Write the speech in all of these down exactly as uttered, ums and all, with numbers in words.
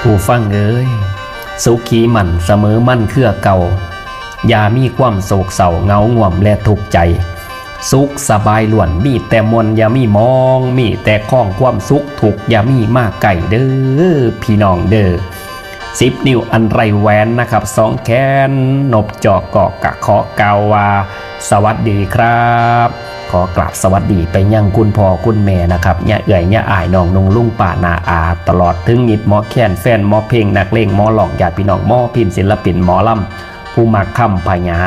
ผู้ฟังเอ๋ย สุขีมั่นเสมอมั่นเครือเก่า อย่ามีความโศกเศร้าเหงาง่วมและทุกข์ใจ สุขสบายล้วนมีแต่มวลอย่ามีหมอง มีแต่คองความสุขทุกข์อย่ามีมาใกล้เด้อพี่น้องเด้อ สิบ นิ้วอันไร้แหวนนะครับ สองแขนนบจอกกอกกะขอกล่าวว่า สวัสดีครับ ขอกราบสวัสดีไปยังคุณพ่อคุณแม่นะครับ ญาเอื้อยญาอ้ายน้องนุ่งลุงป้าน้าอา ตลอดถึงมิตรหมอแคนแฟนหมอเพลงนักเลงหมอร้องญาติพี่น้องหมอพิมพ์ศิลปินหมอลำ ผู้มักคำผญา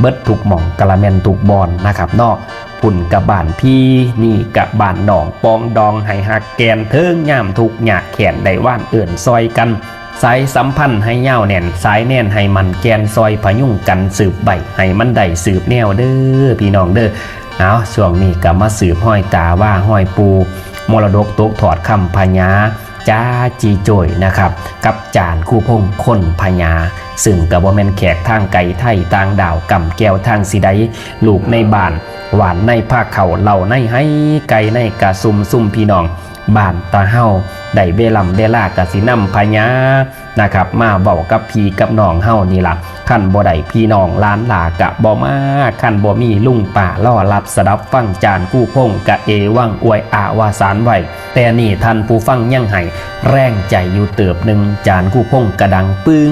เบิดทุกหม่องกะละแม่นทุกบอนนะครับเนาะ พุ่นกะบ้านพี่ นี่กะบ้านน้องปองดองให้ฮักแกนเทิงยามทุกข์ยากแค้นได้หว่านเอิ้นซอยกัน สายสัมพันธ์ให้ยาวแน่น สายแน่นให้มั่นแก่นซอยพยุงกันสืบไปให้มันได้สืบแนวเด้อพี่น้องเด้อ เอาช่วงนี้กะมาสืบฮอยตาว่าฮอยปู มรดกตกทอดคำผญา จาจีโจยนะครับ กับจารย์คู่พงษ์คนพญา ซึ่งกะบ่แม่นแขกทางไกลไทยต่างดาวกำแก้วทางสิใด ลูกในบ้าน หวานในภาคเขาเหล่าในไฮไก่ในกะซุมซุมพี่น้อง บ้านตาเฮาได้เวลำเวลากะสินำพญานะครับ มาเว้ากับพี่กับน้องเฮานี่ล่ะ คันบ่ได้พี่น้องหลานหลากะบ่มา คันบ่มีลุงป้ารอรับสดับฟังจานคู่พงษ์กะเอวังอวยอาวาสานไว้ แต่นี่ท่านผู้ฟังยังให้แรงใจอยู่เติบหนึ่ง จานคู่พงษ์กะดังปึ้ง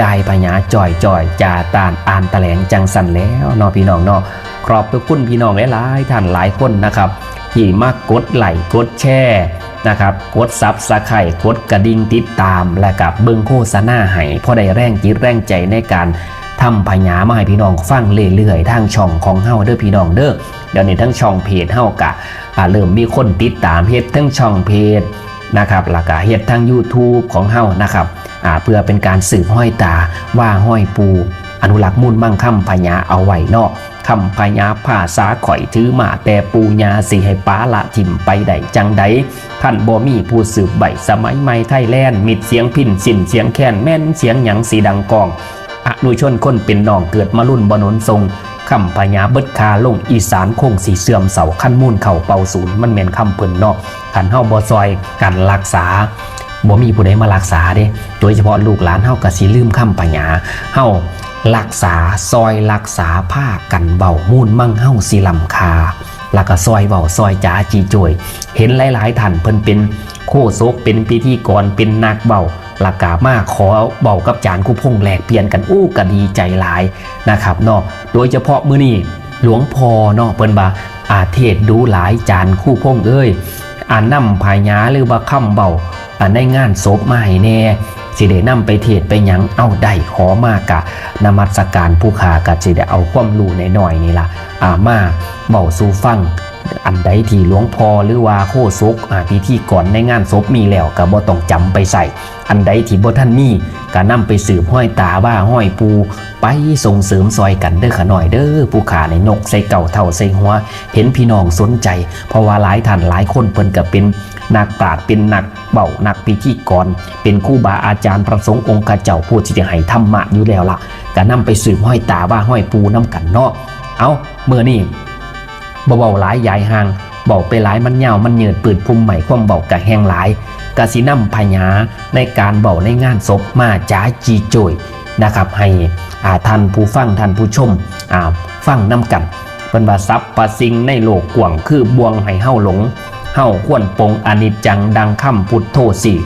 จ่ายพญาจ่อยจ่อยจ่าตานอ่านแถลงจังสันแล้วเนาะพี่น้องเนาะ ขอบพระคุณพี่น้องหลายๆท่านหลายคนนะครับ ที่มากดไลค์กดแชร์นะครับ กดซับสไครบ์กดกระดิ่งติดตาม และกับเบิ่งโฆษณาให้พอได้แรงจิตแรงใจในการทำพญามาให้พี่น้องฟังเรื่อยๆทางช่องของเฮาเด้อพี่น้องเด้อ เดี๋ยวนี้ทั้งช่องเพจเฮากะอ่าเริ่มมีคนติดตามเฮ็ดทั้งช่องเพจนะครับ แล้วกะเฮ็ดทั้ง YouTube ของเฮานะครับ อ่าเพื่อเป็นการสืบฮอยตาว่าฮอยปู อนุรักษ์มูลมั่งคำพญาเอาไว้เนาะ คำพญาภาษาข่อยถือมาแต่ปูญาสิให้ปาละถิ่มไปได้จังใด ท่านบ่มีผู้สืบใบสมัยใหม่ไทยแลนด์ มิดเสียงพินสิ้นเสียงแคนแม่นเสียงหยังสีดังกอง อนุชนคนเป็นน้องเกิดมารุ่นบ่หนุนทรง คำพญาเบิดคาลงอีสานคงสีเสื่อมเสาขั้นมูลเข่าเป่าศูนย์ มันแม่นคำเพิ่นเนาะ คันเฮาบ่ซอยกันรักษา บ่มีผู้ใดมารักษาเด้ โดยเฉพาะลูกหลานเฮากะสิลืมคำพญา เฮารักษาซอยรักษาพากันเว้ามูลมั่งเฮาสิล้ำค่า แล้วกะซอยเว้าซอยจ๋าจีโจย เห็นหลายๆท่านเพิ่นเป็นโฆษกเป็นพิธีกรเป็นนักเว้า แล้วกะมาขอเว้ากับจารย์คู่พงษ์แลกเปลี่ยนกัน อู้กะดีใจหลายนะครับเนาะ โดยเฉพาะมื้อนี้หลวงพ่อเนาะ เพิ่นว่า อาเทศน์ดูหลายจานคู่พงษ์เอ้ย อานำพญาหรือว่าคำเว้า อันในงานศพมาให้แน่ สิได้นำไปเทศน์ไปหยัง เอาได้ขอมากะนมัสการผู้ข้ากะสิได้เอาความรู้น้อยๆนี่ล่ะ อ่ามาเว้าสู่ฟัง อันใดที่หลวงพ่อหรือว่าโฆษก อ่าพิธีกรในงานศพมีแล้วกะบ่ต้องจำไปใส่ อันใดที่บ่ทันมีกะนำไปสืบฮอยตาว่าฮอยปู ไปส่งเสริมซอยกันเด้อขาน้อยเด้อ ผู้ข้าในนกใส่เก่าเท่าใส่หัว เห็นพี่น้องสนใจ เพราะว่าหลายท่านหลายคนเพิ่นกะเป็นนักปราชญ์เป็นนักเว้านักพิธีกร เป็นครูบาอาจารย์พระสงฆ์องค์ข้าเจ้าผู้ที่จะให้ธรรมะอยู่แล้วล่ะ กะนำไปสืบฮอยตาว่าฮอยปูนำกันเนาะ เอามื้อนี้ บ่เว้าหลายยายห่าง เว้าไปหลายมันยาวมันยืดปืดพุ่มใหม่ความเว้ากะแฮงหลาย กะสินำพญาในการเว้าในงานศพมาจ๋าจีโจยนะครับ ให้อ่าท่านผู้ฟังท่านผู้ชมอ่าฟังนำกัน เพิ่นว่าสรรพสิ่งในโลกกว้างคือบ่วงให้เฮาหลง เฮาควรปลงอนิจจังดังคำพุทโธสี่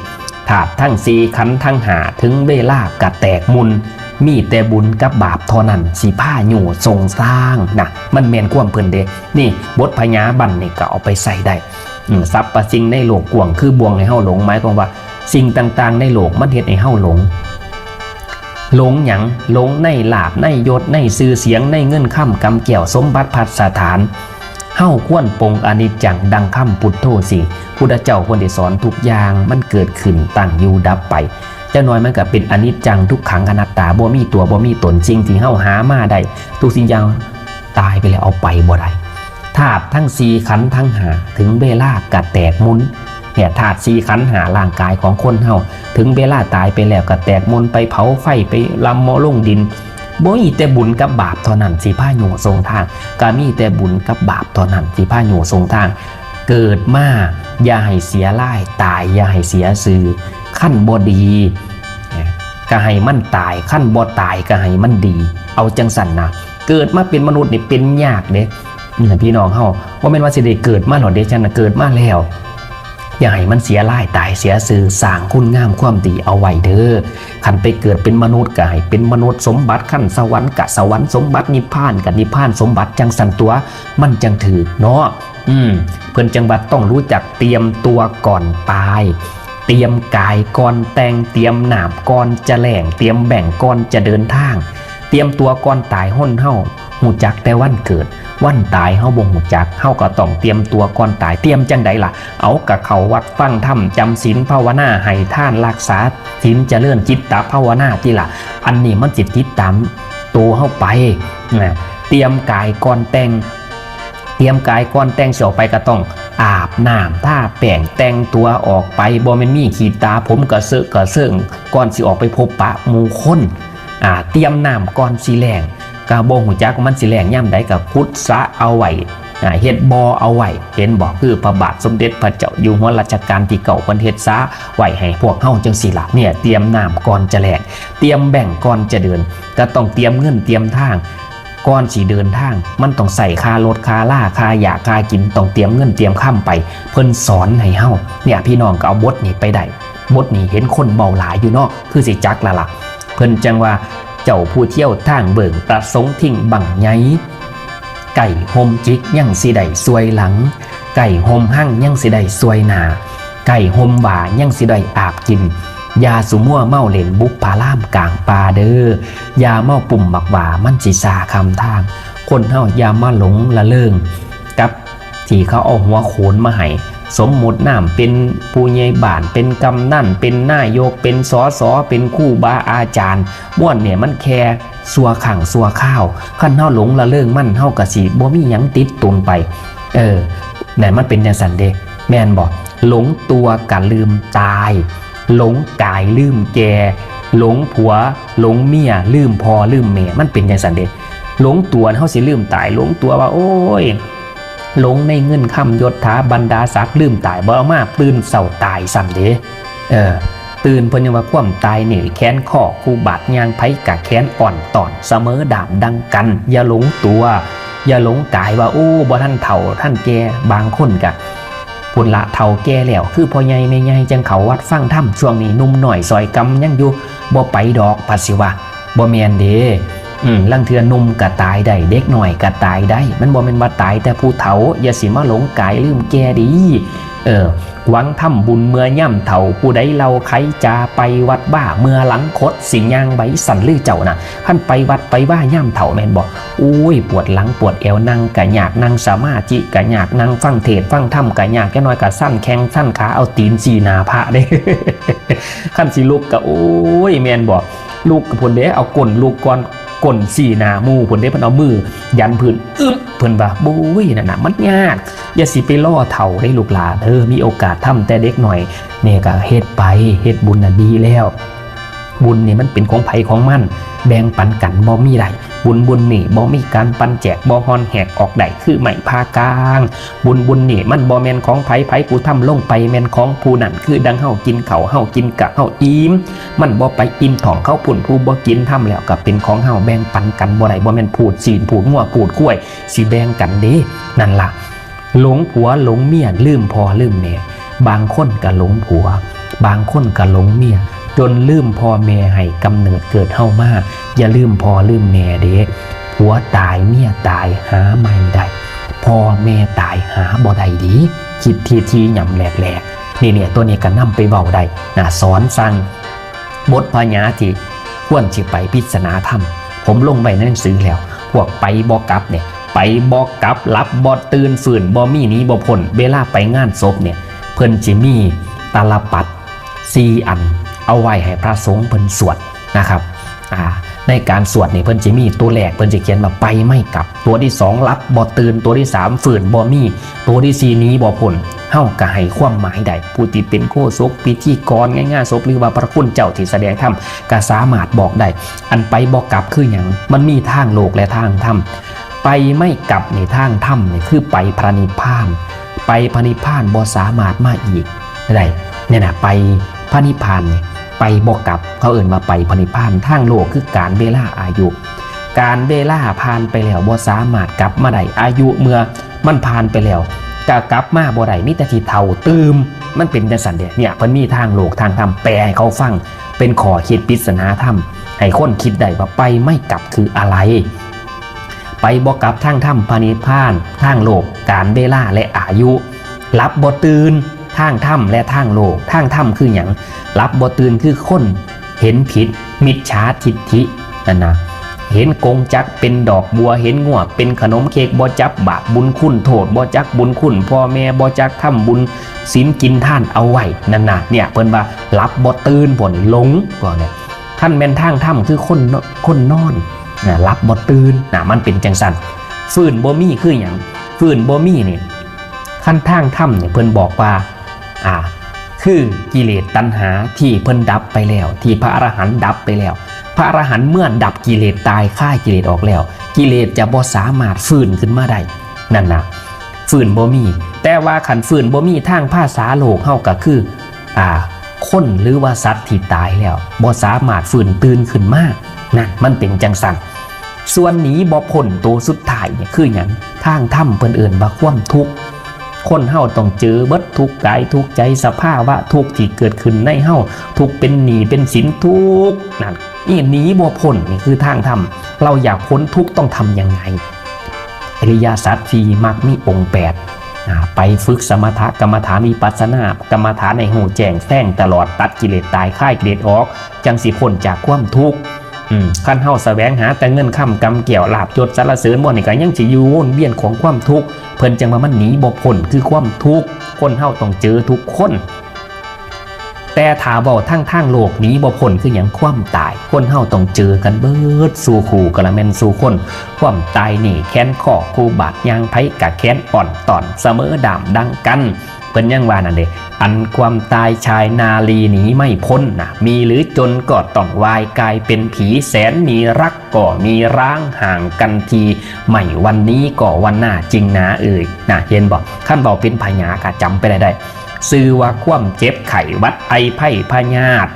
ธาตุทั้งสี่ขันธ์ทั้งห้าถึงเวลากะแตกมุน มีแต่บุญกับบาปเท่านั้นสิพาโยส่งสร้างนะ มันแม่นความเพิ่นเด้ นี่บทพญาบั้นนี่ก็เอาไปใส่ได้ อืม สรรพสิ่งในโลกกว้างคือบ่วงให้เฮาหลง หมายความว่าสิ่งต่างๆในโลกมันเฮ็ดให้เฮาหลง หลงหยัง หลงในลาภในยศในชื่อเสียงในเงินคำกำแก้วสมบัติพัสถาน เฮาควรปลงอนิจจังดังคำพุทโธสี่ พุทธเจ้าเพิ่นได้สอนทุกอย่างมันเกิดขึ้นตั้งอยู่ดับไป จักหน่อยมันก็เป็นอนิจจังทุกขังอนัตตา บ่มีตัวบ่มีตน สิ่งที่เฮาหามาได้ ทุกสิ่งอย่างตายไปแล้วเอาไปบ่ได้ ธาตุทั้งสี่ขันธ์ทั้งห้าถึงเวลากะแตกมุน เนี่ยธาตุสี่ขันธ์ห้าร่างกายของคนเฮา ถึงเวลาตายไปแล้วกะแตกมุนไปเผาไฟไปลำมอลงดิน บ่มีแต่บุญกับบาปเท่านั้นสิพาโยส่งทาง กะมีแต่บุญกับบาปเท่านั้นสิพาโยส่งทาง เกิดมาอย่าให้เสียลาย ตายอย่าให้เสียชื่อ ใค คันบ่ดีก็ให้มันตาย คันบ่ตายก็ให้มันดี เอาจังซั่นนะ เกิดมาเป็นมนุษย์นี่เป็นยากเด้ อืม พี่น้องเฮา บ่แม่นว่าสิได้เกิดมาแล้วเด้ ฉันน่ะเกิดมาแล้ว อย่าให้มันเสียลายตายเสียชื่อ สร้างคุณงามความดีเอาไว้เด้อ คันไปเกิดเป็นมนุษย์ก็ให้เป็นมนุษย์ สมบัติขั้นสวรรค์กะสวรรค์ สมบัตินิพพานกะนิพพาน สมบัติจังซั่นตั๊ว มันจังถืกเนาะ อืม เพิ่นจังว่าต้องรู้จักเตรียมตัวก่อนตาย เตรียมกายก่อนแต่ง เตรียมน้ำก่อนจะแล้ง เตรียมแบงก์ก่อนจะเดินทาง เตรียมตัวก่อนตาย คนเฮาฮู้จักแต่วันเกิด วันตายเฮาบ่ฮู้จัก เฮาก็ต้องเตรียมตัวก่อนตาย เตรียมจั่งใดล่ะ เอาก็เข้าวัดฟังธรรม จำศีลภาวนา ให้ทานรักษาศีล เจริญจิตตภาวนาติล่ะ อันนี้มันสิติดตามตัวเฮาไปนะ เตรียมกายก่อนแต่ง เตรียมกายก่อนแต่งสิออกไปก็ต้องอาบน้ำทาแป้งแต่งตัวออกไป บ่แม่นมีขี้ตาผมกระเซอะกระเซิง ก่อนสิออกไปพบปะหมู่คน อ่า เตรียมน้ำก่อนสิแล้ง ก็บ่ฮู้จักว่ามันสิแล้งยามใด ก็ขุดสระเอาไว้ อ่า เฮ็ดบ่อเอาไว้ เห็นบ่ คือพระบาทสมเด็จพระเจ้าอยู่หัวรัชกาลที่เก้า เพิ่นเฮ็ดสระไว้ให้พวกเฮาจั่งซี้ล่ะ เนี่ย เตรียมน้ำก่อนจะแล้ง เตรียมแบงก์ก่อนจะเดิน ก็ต้องเตรียมเงินเตรียมทาง ก่อนสิเดินทาง มันต้องใช้ค่ารถค่าลาค่ายาค่ากิน ต้องเตรียมเงินเตรียมคำไป เพิ่นสอนให้เฮา เนี่ย พี่น้องก็เอาบทนี้ไปได้ บทนี้เห็นคนเว้าหลายอยู่เนาะ คือสิจักละล่ะ เพิ่นจังว่า เจ้าผู้เที่ยวทางเบิ่ง ประสงค์ทิ้งบั้งใหญ่ ไก่ห่มจิกยังสิได้ส่วยหลัง ไก่ห่มหั่งยังสิได้ส่วยหน้า ไก่ห่มว่ายังสิได้อาบกิน อย่าสุมัวเมาเล่นบุพพารามกลางป่าเด้อ อย่าเมาปุ่มบักหว่ามันสิซาคำทาง คนเฮาอย่ามาหลงละเริงกับที่เขาเอาหัวโขนมาให้ สมมุตินามเป็นผู้ใหญ่บ้าน เป็นกำนัน เป็นนายก เป็น สส เป็นครูบาอาจารย์ ม่วนเนี่ยมันแค่ชั่วครั้งชั่วคราว คันเฮาหลงละเริงมัน เฮาก็สิบ่มีหยังติดตนไป เออ นั่นมันเป็นจั่งซั้นเด้ แม่นบ่ หลงตัวก็ลืมตาย หลงกายลืมแก่ หลงผัว หลงเมีย ลืมพ่อลืมแม่ มันเป็นจั่งซั้นเด้ หลงตัวเฮาสิลืมตาย หลงตัวว่า โอ้ย หลงในเงินคำยศถาบรรดาศักดิ์ ลืมตาย บ่เอามา ตื่นเช้าตายซ้ำเด้ เออ ตื่นเพิ่นยังว่าความตายนี่แขนข้อคู่บาด ย่างไผกะแขนอ่อนต้อน เสมอด้ามดังกัน อย่าหลงตัว อย่าหลงกายว่า โอ้ บ่ทันเฒ่าทันแก่ บางคนกะ พุ้นละเฒ่าแก่แล้ว คือพ่อใหญ่แม่ใหญ่จั่งเข้าวัดฟังธรรม ช่วงนี้หนุ่มน้อยซอยกำยังอยู่ บ่ไปดอก พัดสิว่า บ่แม่นเด้ อืม ลางเทื่อหนุ่มก็ตายได้ เด็กน้อยก็ตายได้ มันบ่แม่นว่าตายแต่ผู้เฒ่า อย่าสิมาหลงกายลืมแก่เด้ เออ หวังทำบุญเมื่อยามเฒ่า ผู้ใดเล่าไขจาไปวัดว่า เมื่อหลังคดสิย่างใบสั่นลือเจ้าน่ะ คันไปวัดไปว่ายามเฒ่าแม่นบ่ โอ้ย ปวดหลังปวดแอว นั่งกะยาก นั่งสมาธิกะยาก นั่งฟังเทศน์ฟังธรรมกะยาก จักหน่อยกะสั่นแข้งสั่นขา เอาตีนชี้หน้าพระเด้ คันสิลุกกะ โอ้ย แม่นบ่ ลุกกะพุ้นเด้ เอาก้นลุกก่อน ก้นชี้หน้าหมู่พุ้นเด้ เพิ่นเอามือยันพื้น อึ๊บ เพิ่นว่า โอ้ย นั่นน่ะ มันยาก อย่าสิไปรอเฒ่าเด้ลูกหลาน เออ มีโอกาสทำแต่เด็กน้อย แม่ก็เฮ็ดไป เฮ็ดบุญน่ะดีแล้ว บุญนี่มันเป็นของไผของมัน แบ่งปันกันบ่มีได้ บุญบุญนี่บ่มีการปันแจก บ่ฮอนแหกออกได้ คือไม้ผ่ากลาง บุญบุญนี่มันบ่แม่นของไผ ไผผู้ทำลงไปแม่นของผู้นั้น คือดังเฮากินข้าว เฮากินกะเฮาอิ่ม มันบ่ไปอิ่มท้องเขาพุ้น ผู้บ่กินทำแล้วก็เป็นของเฮา แบ่งปันกันบ่ได้ บ่แม่นพูดซี้นพูดงัวพูดควายสิแบ่งกันเด้ นั่นล่ะ หลงผัวหลงเมีย ลืมพ่อลืมแม่ บางคนก็หลงผัว บางคนก็หลงเมีย จนลืมพ่อแม่ให้กำเนิดเกิดเฮามา อย่าลืมพ่อลืมแม่เด้ ผัวตายเมียตายหาใหม่ได้ พ่อแม่ตายหาบ่ได้เด้ คิดทีๆ ย่ำแหลกๆ นี่เนี่ย ตัวนี้ก็นำไปเว้าได้นะ สอนสั่ง บทพญาที่ควรสิไปพิจารณาธรรม ผมลงไว้ในหนังสือแล้ว พวกไปบ่กลับเนี่ย ไปบ่กลับ หลับบ่ตื่น ฟื้นบ่มี หนีบ่พ้น เวลาไปงานศพเนี่ย เพิ่นสิมีตาลปัตรสี่อัน เอาไว้ให้พระสงฆ์เพิ่นสวดนะครับ อ่า ในการสวดนี่เพิ่นสิมีตัวแรก เพิ่นสิเขียนว่าไปไม่กลับ ตัวที่สองหลับบ่ตื่น ตัวที่สามฟื้นบ่มี ตัวที่สี่หนีบ่พ้น เฮาก็ให้ความหมายได้ ผู้ที่เป็นโฆษก พิธีกรในงานศพ หรือว่าพระคุณเจ้าที่แสดงธรรมก็สามารถบอกได้ อันไปบ่กลับคือหยัง มันมีทางโลกและทางธรรม ไปไม่กลับนี่ ทางธรรมนี่คือไปพระนิพพาน ไปพระนิพพานบ่สามารถมาอีกได้ เนี่ยนะ ไป พระนิพพานนี่ไปบ่กลับ เขาเอิ้นว่าไปพระนิพพาน ทางโลกคือการเวลาอายุ การเวลาผ่านไปแล้วบ่สามารถกลับมาได้ อายุเมื่อมันผ่านไปแล้วก็กลับมาบ่ได้ มีแต่สิเฒ่าตื่ม มันเป็นจังซั่นเด้ เนี่ยเพิ่นมีทางโลกทางธรรมแปลให้เขาฟัง เป็นข้อคิดปริศนาธรรม ให้คนคิดได้ว่าไปไม่กลับคืออะไร ไปบ่กลับทางธรรมพระนิพพาน ทางโลก การเวลาและอายุ หลับบ่ตื่นทางธรรมและทางโลก ทางธรรมคือหยัง หลับบ่ตื่นคือคนเห็นผิด มิจฉาทิฏฐินั่นนะ เห็นกงจักรเป็นดอกบัว เห็นงัวเป็นขนมเค้ก บ่จักบาปบุญคุณโทษ บ่จักบุญคุณพ่อแม่ บ่จักทำบุญศีลกินทานเอาไว้นั่นนะ เนี่ยเพิ่นว่าหลับบ่ตื่น พวกนี้หลง พวกเนี่ย คันแม่นทางธรรมคือคนน- คนนอนนะ หลับบ่ตื่นนะ มันเป็นจังซั่น ฟื้นบ่มีคือหยัง ฟื้นบ่มีนี่ คันทางธรรมเนี่ยเพิ่นบอกว่า อ่า คือกิเลสตัณหาที่เพิ่นดับไปแล้ว ที่พระอรหันต์ดับไปแล้ว พระอรหันต์เมื่อดับกิเลสตายคลายกิเลสออกแล้ว กิเลสจะบ่สามารถฟื้นขึ้นมาได้ นั่นนะ ฟื้นบ่มี แต่ว่าคันฟื้นบ่มีทางภาษาโลกเฮาก็คือ อ่า คนหรือว่าสัตว์ที่ตายแล้วบ่สามารถฟื้นตื่นขึ้นมา นั่นมันเป็นจังซั่น ส่วนหนีบ่พ้นตัวสุดท้ายเนี่ยคือหยัง ทางธรรมเพิ่นเอิ้นว่าความทุกข์ คนเฮาต้องเจอเบิดทุกข์กายทุกข์ใจ สภาวะทุกข์ที่เกิดขึ้นในเฮา ทุกข์เป็นหนี้เป็นสิน ทุกข์นั่น นี่หนีบ่พ้น นี่คือทางธรรม เราอยากพ้นทุกข์ต้องทำยังไง อริยสัจสี่ มรรคมีองค์แปด อ่า ไปฝึกสมถกรรมฐาน วิปัสสนากรรมฐานให้ฮู้แจ้งแทงตลอด ตัดกิเลสตายคลายกิเลสออก จั่งสิพ้นจากความทุกข์ อืม คันเฮาแสวงหาแต่เงินคำกำแก้วลาภยศสรรเสริญ บ่นี่ก็ยังสิอยู่วนเวียนของความทุกข์ เพิ่นจั่งว่ามันหนีบ่พ้นคือความทุกข์ คนเฮาต้องเจอทุกคน แต่ถ้าเว้าทางทางโลกหนีบ่พ้นคือหยัง ความตาย คนเฮาต้องเจอกันเบิดสู่คู่ กะละแม่นสู่คน ความตายนี่แขนข้อคู่บาดยาง ไผกะแขนอ่อนต่อน เสมอด้ามดังกัน เพิ่นยังว่านั่นเด้ อันความตายชายนารีหนีไม่พ้นนะ มีหรือจนก็ต้องวายกายเป็นผี แสนมีรักก็มีร้าง ห่างกันที ไม่วันนี้ก็วันหน้าจริงหนาเอ่ย นะ เห็นบ่ คันเว้าเป็นพญาก็จำไปได้ได้ ชื่อว่าความเจ็บไข้หวัดไอไพพยาธิ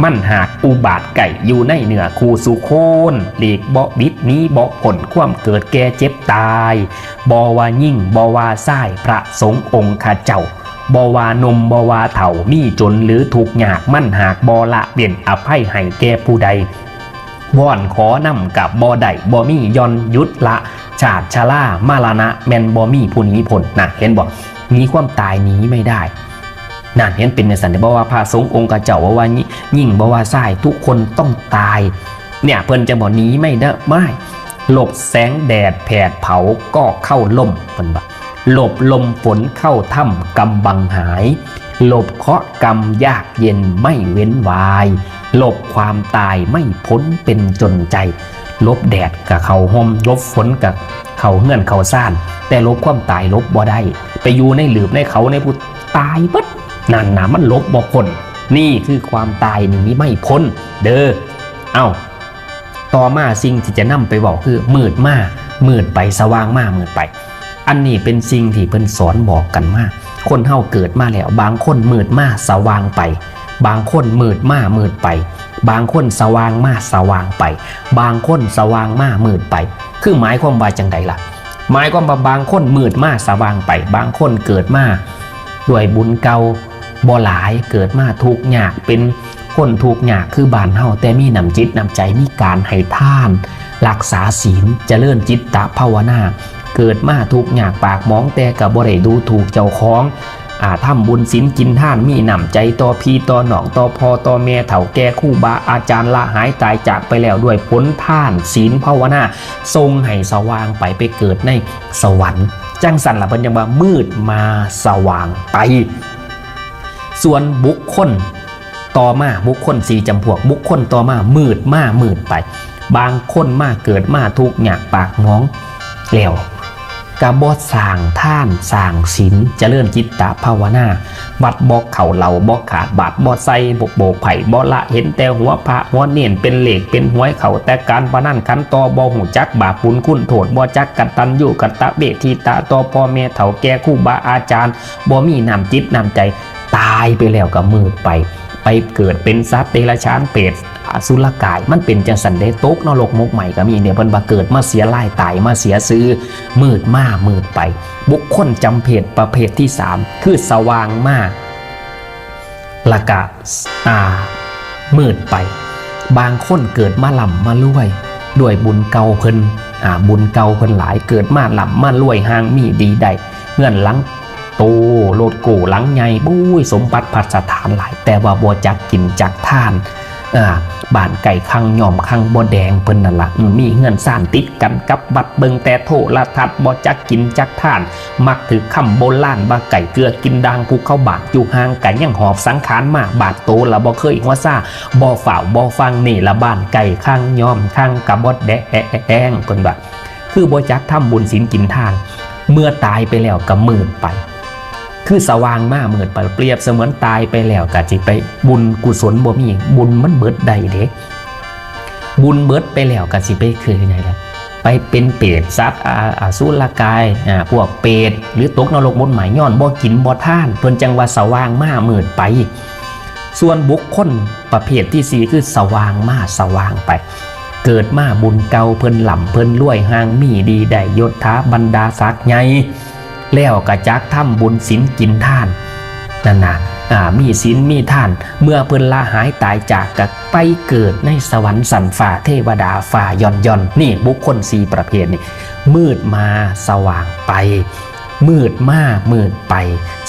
มันหากอุบาทใกล้อยู่ในเนื้อคู่สู่คน หลีกบ่หวิดหนีบ่พ้นความเกิดแก่เจ็บตาย บ่ว่าหญิงบ่ว่าชาย พระสงฆ์องค์ข้าเจ้า บ่ว่าหนุ่มบ่ว่าเฒ่า มีจนหรือทุกข์ยาก มันหากบ่ละเว้นอภัยให้แก่ผู้ใด วอนขอนำกับบ่ได้ บ่มีย่อนหยุดละ ชาติชรามรณะ แม่นบ่มีผู้หนีพ้น นะ เห็นบ่ หนีความตายหนีไม่ได้ นั่น เห็นเป็นจังซั่น บ่ว่าพระสงฆ์องค์ข้าเจ้า บ่ว่าหญิ- หญิง บ่ว่าชาย ทุกคนต้องตาย เนี่ย เพิ่นจะบ่หนีไม่ได้ ไม่ หลบแสงแดดแผดเผาก็เข้าร่ม เพิ่นว่า หลบลมฝนเข้าถ้ำกำบังหาย หลบเคราะห์กรรมยากเย็นไม่เว้นวาย หลบความตายไม่พ้นเป็นจนใจ หลบแดดกะเข้าฮ่ม หลบฝนกะเข้าเฮือนเข้าซาน แต่หลบความตายหลบบ่ได้ ไปอยู่ในหลืบในเขาในภูตายเบิด นั่นนะ มันหลบบ่พ้น นี่คือความตายหนีไม่พ้น เด้อ เอ้า ต่อมาสิ่งที่จะนำไปเว้าคือ มืดมามืดไป สว่างมามืดไป อันนี้เป็นสิ่งที่เพิ่นสอนบอกกันมา คนเฮาเกิดมาแล้ว บางคนมืดมาสว่างไป บางคนมืดมามืดไป บางคนสว่างมาสว่างไป บางคนสว่างมามืดไป คือหมายความว่าจังใดล่ะ หมายความว่าบางคนมืดมาสว่างไป บางคนเกิดมาด้วยบุญเก่าบ่หลาย เกิดมาทุกข์ยาก เป็นคนทุกข์ยากคือบ้านเฮา แต่มีน้ำจิตน้ำใจ มีการให้ทาน รักษาศีล เจริญจิตตภาวนา เกิดมาทุกข์ยากปากหมอง แต่ก็บ่ได้ดูถูกเจ้าของ อ่า ทำบุญศีลกินทาน มีน้ำใจต่อพี่ต่อน้อง ต่อพ่อต่อแม่ เฒ่าแก่ครูบาอาจารย์ ละหายตายจากไปแล้วด้วยผลทานศีลภาวนา ส่งให้สว่างไป ไปเกิดในสวรรค์ จังซั่นล่ะเพิ่นจั่งว่ามืดมาสว่างไป ส่วนบุคคลต่อมา บุคคลสี่จำพวก บุคคลต่อมามืดมามืดไป บางคนมาเกิดมาทุกข์ยากปากหมอง แล้วก็บ่สร้างทานสร้างศีล เจริญจิตตภาวนา วัดบ่เข้า เหล้าบ่ขาด บาตรบ่ใส่ บ่โบกไพร่บ่ละ เห็นแต่หัวพระหัวเณร เป็นเลขเป็นหวย เข้าแต่การพนัน ขันต่อ บ่ฮู้จักบาปบุญคุณโทษ บ่จักกตัญญูกตเวทิตาต่อพ่อแม่เฒ่าแก่ครูบาอาจารย์ บ่มีน้ำจิตน้ำใจ ตายไปแล้วก็มืดไป ไปเกิดเป็นสัตว์เดรัจฉาน เปรต อสุรกาย มันเป็นจังซั่นเด้ ตกนรกหมกไหม้ก็มีเนี่ย เพิ่นว่าเกิดมาเสียลาย ตายมาเสียชื่อ มืดมามืดไป บุคคลจำเพศประเภทที่สาม คือสว่างมา แล้วก็ อ่า มืดไป บางคนเกิดมาร่ำมารวย ด้วยบุญเก่าเพิ่น อ่า บุญเก่าเพิ่นหลาย เกิดมาร่ำมารวย ห่างมีดีได้ เฮือนหลังโต รถกู้หลังใหญ่ บุ้ย สมบัติพัสถานหลาย แต่ว่าบ่จักกินจักทาน อ่า บ้านใกล้คังย่อมคังบ่แดง เพิ่นนั่นล่ะ อืม มีเฮือนซ่านติดกันกับวัด เบิ่งแต่โทรทัศน์ บ่จักกินจักทาน มักถือคำโบราณว่า ไก่เกลือกินด่าง ผู้เข้าบ้านอยู่ห่าง ก็ยังหอบสังขารมา บาดโตละบ่เคยหัวซา บ่ฟ้าวบ่ฟัง นี่ละบ้านใกล้คังย่อมคัง กะบ่แดง เพิ่นว่า คือบ่จักทำบุญศีลกินทาน เมื่อตายไปแล้วก็มืดไป คือสว่างมามืดไป เปรียบเสมือนตายไปแล้วก็สิไป บุญกุศลบ่มี บุญมันเบิดได้เด้ บุญเบิดไปแล้วก็สิไปคือไงล่ะ ไปเป็นเปรต สัตว์ อ่า อสุรกาย อ่า พวกเปรต หรือตกนรกหมกไหม้ ย้อนบ่กินบ่ทาน เพิ่นจังว่าสว่างมามืดไป ส่วนบุคคลประเภทที่สี่ คือสว่างมาสว่างไป เกิดมาบุญเก่าเพิ่นร่ำเพิ่นรวย ห่างมีดีได้ยศถาบรรดาศักดิ์ใหญ่ แล้วก็จักทำบุญศีลกินทาน นั่นน่ะ อ่า มีศีลมีทาน เมื่อเพิ่นละหายตายจาก ก็ไปเกิดในสวรรค์ชั้นฟ้า เทวดาฟ้าย่อนย่อน นี่บุคคลสี่ประเภทนี่ มืดมาสว่างไป มืดมามืดไป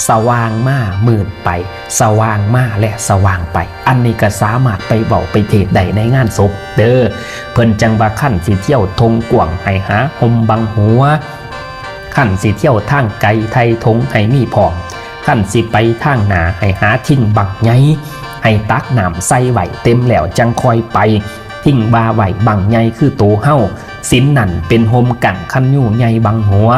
สว่างมามืดไป สว่างมาและสว่างไป อันนี้ก็สามารถไปเว้าไปเทศน์ได้ในงานศพเด้อ เพิ่นจังว่า คันสิเที่ยวทงกว้างให้หาห่มบังหัว คันสิเที่ยวทางไกลไถ่ถงให้มีพร้อม คันสิไปทางหน้าให้หาทิ่งบักใหญ่ ให้ตักน้ำใส่ไว้เต็มแล้วจังค่อยไป ทิ่งว่าไว้บักใหญ่คือโตเฮา ศีลนั่นเป็นห่มกั้นคันยูใหญ่บังหัว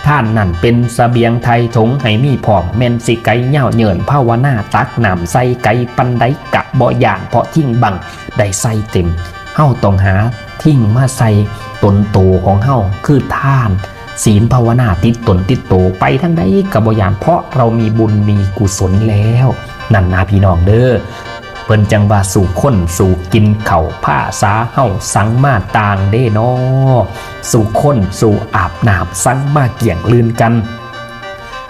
ทานนั่นเป็นเสบียงไถ่ถงให้มีพร้อม แม่นสิไกลยาวเยินภาวนาตักน้ำใส่ไกลปานใดกะบ่ย่าน เพราะทิ่งบักได้ใส่เต็ม เฮาต้องหาทิ่งมาใส่ตนโตของเฮา คือทาน ศีลภาวนาติดตนติดโต ไปทางใดกะบ่ย่าน เพราะเรามีบุญมีกุศลแล้ว นั่นนะพี่น้องเด้อ เพิ่นจังว่าสู่คนสู่กินข้าว ภาษาเฮาสังมาต่างเด้น้อ สู่คนสู่อาบน้ำสังมาเกี่ยงลื่นกัน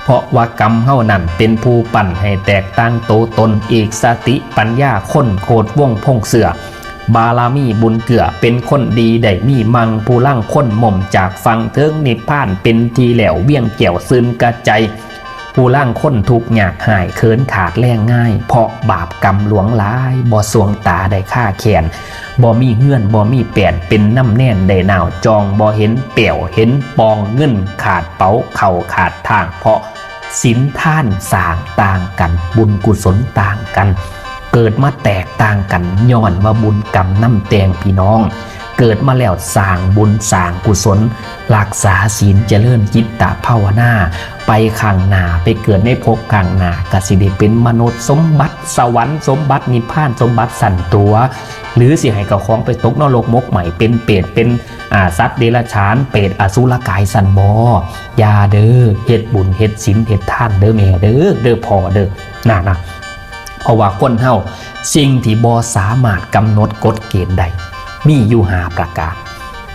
เพราะว่ากรรมเฮานั่นเป็นผู้ปั้นให้แตกต่างโตตน อีกสติปัญญาคนโคตรวงพงเสือ บารมีบุญเกื้อเป็นคนดีได้มีมัง ผู้ลางคนหม่มจากฝั่งเทิงนิพพานเป็นที่แล้ว เวียงแก้วซื่นกระใจ ผู้ลางคนทุกข์ยากหายเขินขาดแลงง่าย เพราะบาปกรรมหลวงหลาย บ่สวงตาได้ค่าแขน บ่มีเฮือนบ่มีแปน เป็นน้ำแน่นได้หนาวจอง บ่เห็นแป้วเห็นปอง เงินขาดเป๋าเข้าขาดทาง เพราะศีลทานสร้างต่างกัน บุญกุศลต่างกัน เกิดมาแตกต่างกัน ย้อนว่าบุญกรรมนำแต่งพี่น้อง เกิดมาแล้วสร้างบุญสร้างกุศล รักษาศีลเจริญจิตตภาวนา ไปข้างหน้า ไปเกิดในภพข้างหน้า ก็สิได้เป็นมนุษย์ สมบัติสวรรค์สมบัตินิพพาน สมบัติชั้นตั๋ว หรือสิให้เจ้าของไปตกนรกหมกไหม้ เป็นเปรต เป็น อ่า สัตว์เดรัจฉาน เปรตอสุรกายซั้นบ่ อย่าเด้อ เฮ็ดบุญเฮ็ดศีลเฮ็ดทานเด้อแม่เด้อ เด้อพ่อเด้อ น่ะนะ เพราะว่าคนเฮาสิ่งที่บ่สามารถกำหนดกฎเกณฑ์ได้ มีอยู่ห้าประการ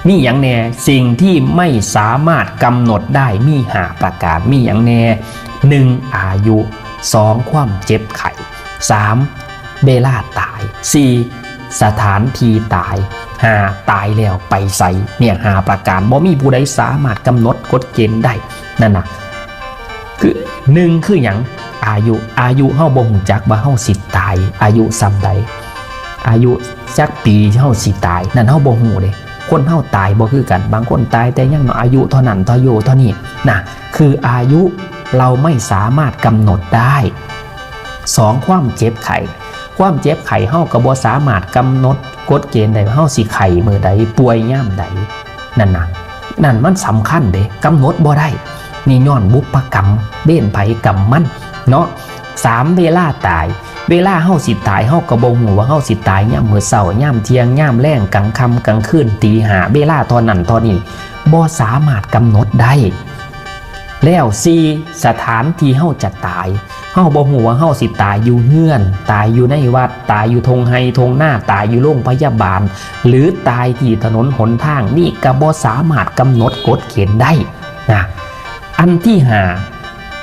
มีหยังแน่ สิ่งที่ไม่สามารถกำหนดได้มีห้าประการ มีหยังแน่ หนึ่ง อายุ สอง ความเจ็บไข้ สาม เวลาตาย สี่ สถานที่ตาย ห้า ตายแล้วไปไส เนี่ย ห้าประการ บ่มีผู้ใดสามารถกำหนดกฎเกณฑ์ได้ นั่นน่ะ คือ หนึ่ง คือหยัง อายุ อายุเฮาบ่ฮู้จักว่าเฮาสิตาย อายุส่ำใด อายุจักปีเฮาสิตาย นั่นเฮาบ่ฮู้เด้ คนเฮาตายบ่คือกัน บางคนตายแต่ยังน้อย อายุเท่านั้น เท่าโย เท่านี้ น่ะ คืออายุเราไม่สามารถกำหนดได้ สอง ความเจ็บไข้ ความเจ็บไข้เฮาก็บ่สามารถกำหนดกฎเกณฑ์ได้ว่าเฮาสิไข้มื้อใด ป่วยยามใด นั่นน่ะ นั่นมันสำคัญเด้ กำหนดบ่ได้ นี่ย้อนบุพกรรม เวรไผกรรมมัน เนาะ สาม เวลาตาย เวลาเฮาสิตาย เฮาก็บ่ฮู้ว่าเฮาสิตายยามมื้อเช้า ยามเที่ยง ยามแลง กลางค่ำ กลางคืน ตีห้า เวลาเท่านั้นเท่านี้ บ่สามารถกำหนดได้ แล้วสี่ สถานที่เฮาจะตาย เฮาบ่ฮู้ว่าเฮาสิตายอยู่เฮือน ตายอยู่ในวัด ตายอยู่ท่งไฮ่ท่งนา ตายอยู่โรงพยาบาล หรือตายที่ถนนหนทาง นี่ก็บ่สามารถกำหนดกฎเกณฑ์ได้นะ อันที่ห้า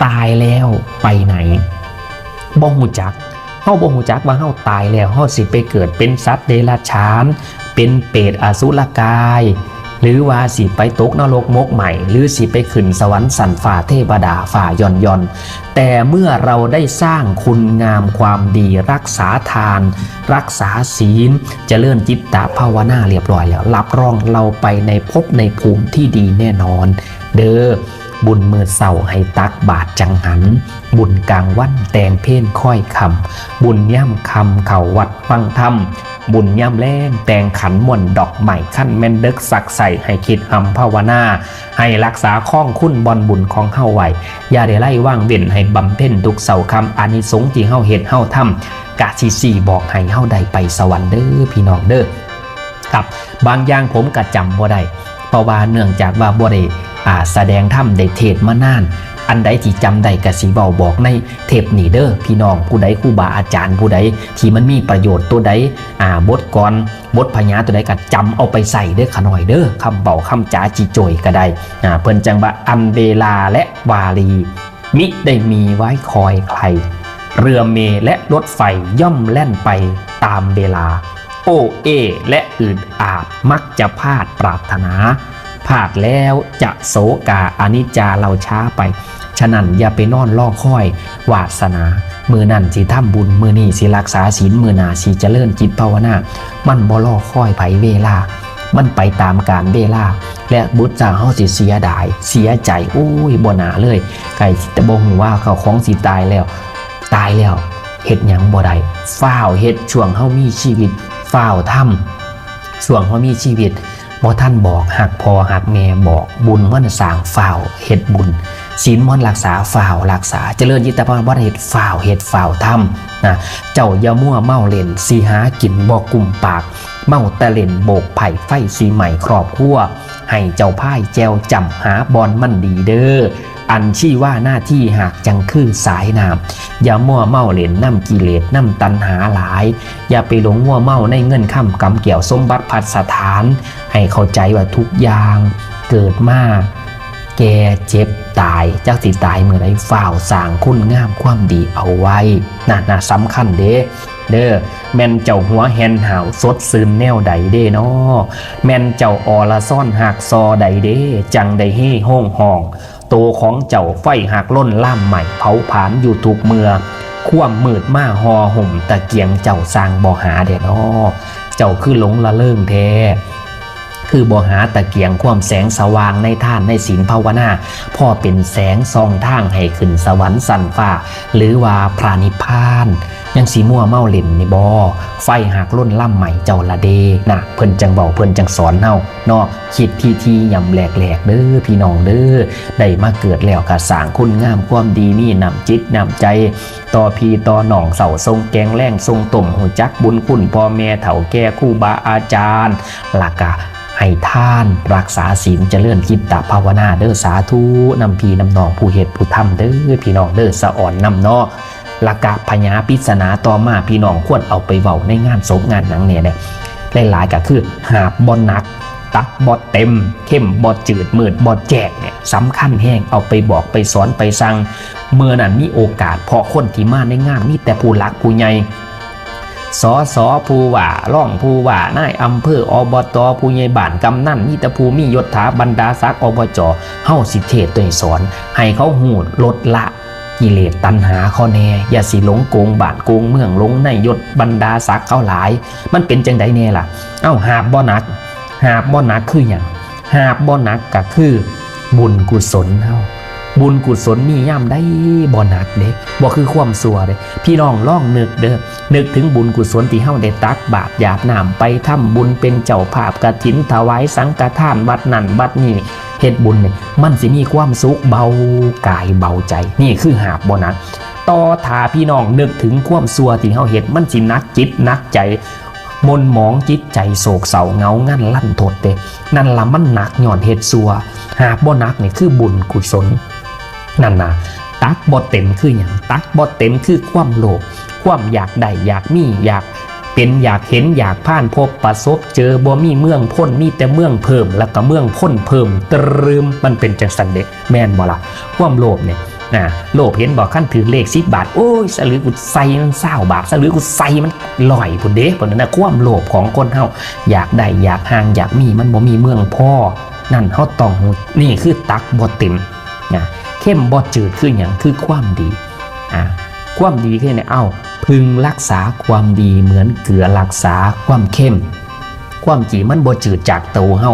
ตายแล้วไปไหน บ่ฮู้จัก เฮาบ่ฮู้จักว่าเฮาตายแล้ว เฮาสิไปเกิดเป็นสัตว์เดรัจฉาน เป็นเปรตอสุรกาย หรือว่าสิไปตกนรกหมกไหม้ หรือสิไปขึ้นสวรรค์ชั้นฟ้าเทวดาฟ้าย่อนย่อน แต่เมื่อเราได้สร้างคุณงามความดี รักษาทาน รักษาศีล เจริญจิตตภาวนาเรียบร้อยแล้ว รับรองเราไปในภพในภูมิที่ดีแน่นอน เด้อ บุญมื้อเช้าให้ตักบาตรจังหัน บุญกลางวันแต่งเพลคอยค่ำ บุญยามค่ำเข้าวัดฟังธรรม บุญยามแลงแต่งขันม่วนดอกไม้ คันแม่นเดิกสักไส้ให้คิดอำภาวนา ให้รักษาคองคุณบ่อนบุญของเฮาไว้ อย่าได้ไล่ว่างเว้น ให้บำเพ็ญทุกเช้าค่ำ อานิสงส์ที่เฮาเฮ็ดเฮาทำ กะสิชี้บอกให้เฮาได้ไปสวรรค์เด้อพี่น้องเด้อ ครับ บางอย่างผมก็จำบ่ได้ เพราะว่าเนื่องจากว่าบ่ได้ อ่า แสดงธรรมได้เทศน์มานาน อันใดที่จำได้ก็สิเว้าบอกในเทปนี้เด้อพี่น้อง ผู้ใดครูบาอาจารย์ผู้ใดที่มันมีประโยชน์ตัวใด อ่า บทกลอน บทพญาตัวใดก็จำเอาไปใส่เด้อขะน้อยเด้อ คำเว้าคำจ๋าจิโจยก็ได้ อ่า เพิ่นจั่งว่าอันเวลาและวารี มิได้มีไว้คอยใคร เรือเมล์และรถไฟย่อมแล่นไปตามเวลา โอเอและอืดอาดมักจะพลาดปรารถนา พลาดแล้วจะโศกา อนิจจา เราช้าไป ฉะนั้นอย่าไปนอนรอคอยวาสนา มื้อนั้นสิทำบุญ มื้อนี้สิรักษาศีล มื้อหน้าสิเจริญจิตภาวนา มันบ่รอคอยไผเวลา มันไปตามกาลเวลา และบุตรเจ้าเฮาสิเสียดาย เสียใจ โอ้ย บ่น่าเลย ใกล้สิแต่บ่ฮู้ว่าเขาของสิตายแล้ว ตายแล้ว เฮ็ดหยังบ่ได้ ฟ้าวเฮ็ดช่วงเฮามีชีวิต ฟ้าวทำ ช่วงเฮามีชีวิต บ่ทันบอกฮักพ่อฮักแม่ บอกบุญมันสร้าง ฟ้าวเฮ็ดบุญ ศีลมันรักษา ฟ้าวรักษา เจริญจิตตภาวนา บ่ได้เฮ็ด ฟ้าวเฮ็ด ฟ้าวทำ นะ เจ้าอย่ามัวเมาเล่น สิหากินบ่กุ้มปาก เมาแต่เล่นโบกไผ่ไฟสิไหม้ครอบครัว ให้เจ้าพายแจ่วจ้ำหาบ่อนมันดีเด้อ อันชีวาหน้าที่หากจั่งคือสายน้ำ อย่ามัวเมาเล่นนำกิเลสนำตัณหาหลาย อย่าไปหลงมัวเมาในเงินคำกำแก้วสมบัติภัสถาน ให้เข้าใจว่าทุกอย่างเกิดมา แก่เจ็บตาย จักสิตายมื้อใด ฟ้าวสร้างคุณงามความดีเอาไว้ นั่นนะสำคัญเด้ เด้อ แม่นเจ้าหัวแหนหาวสดซื่นแนวใดเด้น้อ แม่นเจ้าอรซอนฮักซอใดเด้ จั่งได้เฮโฮงฮ้อง โตของเจ้าไฟฮักล้นล่ามไหม้เผาผลาญอยู่ทุกเมื่อ ความมืดมาห่อหุ้มตะเกียงเจ้าสร้างบ่หาเด้น้อ เจ้าคือหลงละเลิงแท้ คือบ่หาตะเกียงความแสงสว่างในทานในศีลภาวนา พอเป็นแสงส่องทางให้ขึ้นสวรรค์ชั้นฟ้า หรือว่าพระนิพพาน ยังสิมัวเมาเล่นนี่บ่ ไฟฮักล้นล่ามไหม้เจ้าละเด้ นะ เพิ่นจั่งเว้า เพิ่นจั่งสอนเฮาเนาะ คิดทีๆ ย่ำแหลกๆ เด้อพี่น้องเด้อ ได้มาเกิดแล้วก็สร้างคุณงามความดี มีน้ำจิตน้ำใจ ต่อพี่ต่อน้อง เช้าส่งแกง แลงส่งต้ม ฮู้จักบุญคุณพ่อแม่เฒ่าแก่ครูบาอาจารย์ แล้วก็ให้ทาน รักษาศีล เจริญจิตตภาวนาเด้อ สาธุนำพี่นำน้องผู้เฮ็ดผู้ทำเด้อพี่น้องเด้อ สะออนนำเนาะ แล้วก็พญาปริศนาต่อมา พี่น้องควรเอาไปเว้าในงานศพงานหยังแหน่เด้ หลายๆ ก็คือหาบบ่หนัก ตักบ่เต็ม เข้มบ่จืด มืดบ่แจ้งเนี่ย สำคัญแฮง เอาไปบอกไปสอนไปสั่ง เมื่อนั้นมีโอกาส เพราะคนที่มาในงานมีแต่ผู้หลักผู้ใหญ่ สส ผู้ว่ารองผู้ว่านายอำเภอ อบต ผู้ใหญ่บ้านกำนัน มีแต่ผู้มียศถาบรรดาศักดิ์ อบจ เฮาสิเทศน์สอน ให้เขาฮู้ลดละกิเลสตัณหาเขาแหน่ อย่าสิหลงโกงบ้านโกงเมือง หลงในยศบรรดาศักดิ์เขาหลาย มันเป็นจั่งใดแหน่ล่ะ เอ้า หาบบ่หนัก หาบบ่หนักคือหยัง หาบบ่หนักก็คือบุญกุศลเฮา บุญกุศลมียามใดบ่หนักเด้ บ่คือความชั่วเด้ พี่น้องลองนึกเด้อ นึกถึงบุญกุศลที่เฮาได้ตักบาตรหยาดน้ำไปทำบุญ เป็นเจ้าภาพกฐิน ถวายสังฆทานวัดนั่นวัดนี้ เฮ็ดบุญนี่ มันสิมีความสุขเบากายเบาใจ นี่คือหาบบ่หนัก ต่อถ้าพี่น้องนึกถึงความชั่วที่เฮาเฮ็ด มันสิหนักจิตหนักใจ หม่นหมองจิตใจ โศกเศร้าเหงางันลันทดเด้ นั่นล่ะมันหนักย้อนเฮ็ดชั่ว หาบบ่หนักนี่คือบุญกุศล นั่นนะ ตักบ่เต็มคือหยัง ตักบ่เต็มคือความโลภ ความอยากได้ อยากมี อยากเป็น อยากเห็น อยากผ่านพบประสบเจอ บ่มีเมืองพ้น มีแต่เมืองเพิ่ม แล้วก็เมืองพ้นเพิ่ม ตรึม มันเป็นจังซั่นเด้ แม่นบ่ล่ะ ความโลภเนี่ย นะ โลภเห็นบ่ คันถืกเลขสิบบาท โอ้ย สะหรือกูใส่มันซาวบาท สะหรือกูใส่มันร้อยพุ้นเด้ เพราะนั้นนะ ความโลภของคนเฮา อยากได้ อยากห่าง อยากมี มันบ่มีเมืองพอ นั่นเฮาต้องฮู้ นี่คือตักบ่เต็ม นะ เข้มบ่จืดคือหยัง คือความดี อ่า ความดีคือเนี่ย เอ้า พึงรักษาความดีเหมือนเกลือรักษาความเข้ม ความจริงมันบ่จืดจากโตเฮา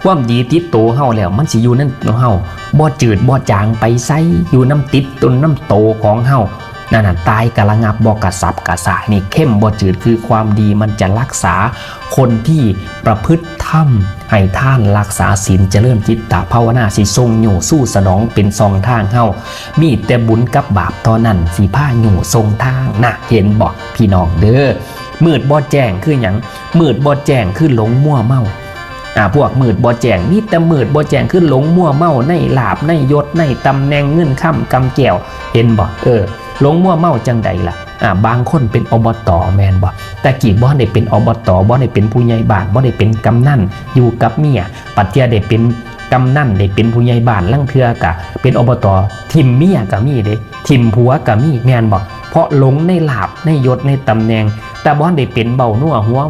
ความดีติดโตเฮาแล้ว มันสิอยู่นำโตเฮา บ่จืดบ่จางไปไส อยู่นำติดตนนำโตของเฮา นั่นน่ะ ตายกะระงับ บ่กระสับกระส่าย นี่เข้มบ่จืดคือความดี มันจะรักษาคนที่ประพฤติธรรม ให้ทานรักษาศีล เจริญจิตตภาวนา สิส่งยู้สู่สนองเป็นช่องทางเฮา มีแต่บุญกับบาปเท่านั้น สิพายู้ส่งทางนะ เห็นบ่พี่น้องเด้อ มืดบ่แจ้งคือหยัง มืดบ่แจ้งคือหลงมัวเมา อ่า พวกมืดบ่แจ้ง มีแต่มืดบ่แจ้งคือหลงมัวเมาในลาภในยศในตำแหน่งเงินคำกำแก้ว เห็นบ่ เออ หลงมัวเมาจังใดล่ะ อ่า บางคนเป็น อบต. แม่นบ่ แต่กี้บ่ได้เป็น อบต., บ่ได้เป็นผู้ใหญ่บ้าน บ่ได้เป็นกำนัน อยู่กับเมีย บัดเทื่อได้เป็นกำนัน ได้เป็นผู้ใหญ่บ้าน ลางเทื่อกะเป็น อบต. ถิ่มเมียกะมีเด้ ถิ่มผัวกะมี แม่นบ่ เพราะหลงในลาภในยศในตำแหน่ง แต่บ่ได้เป็นเบ้านัวหัว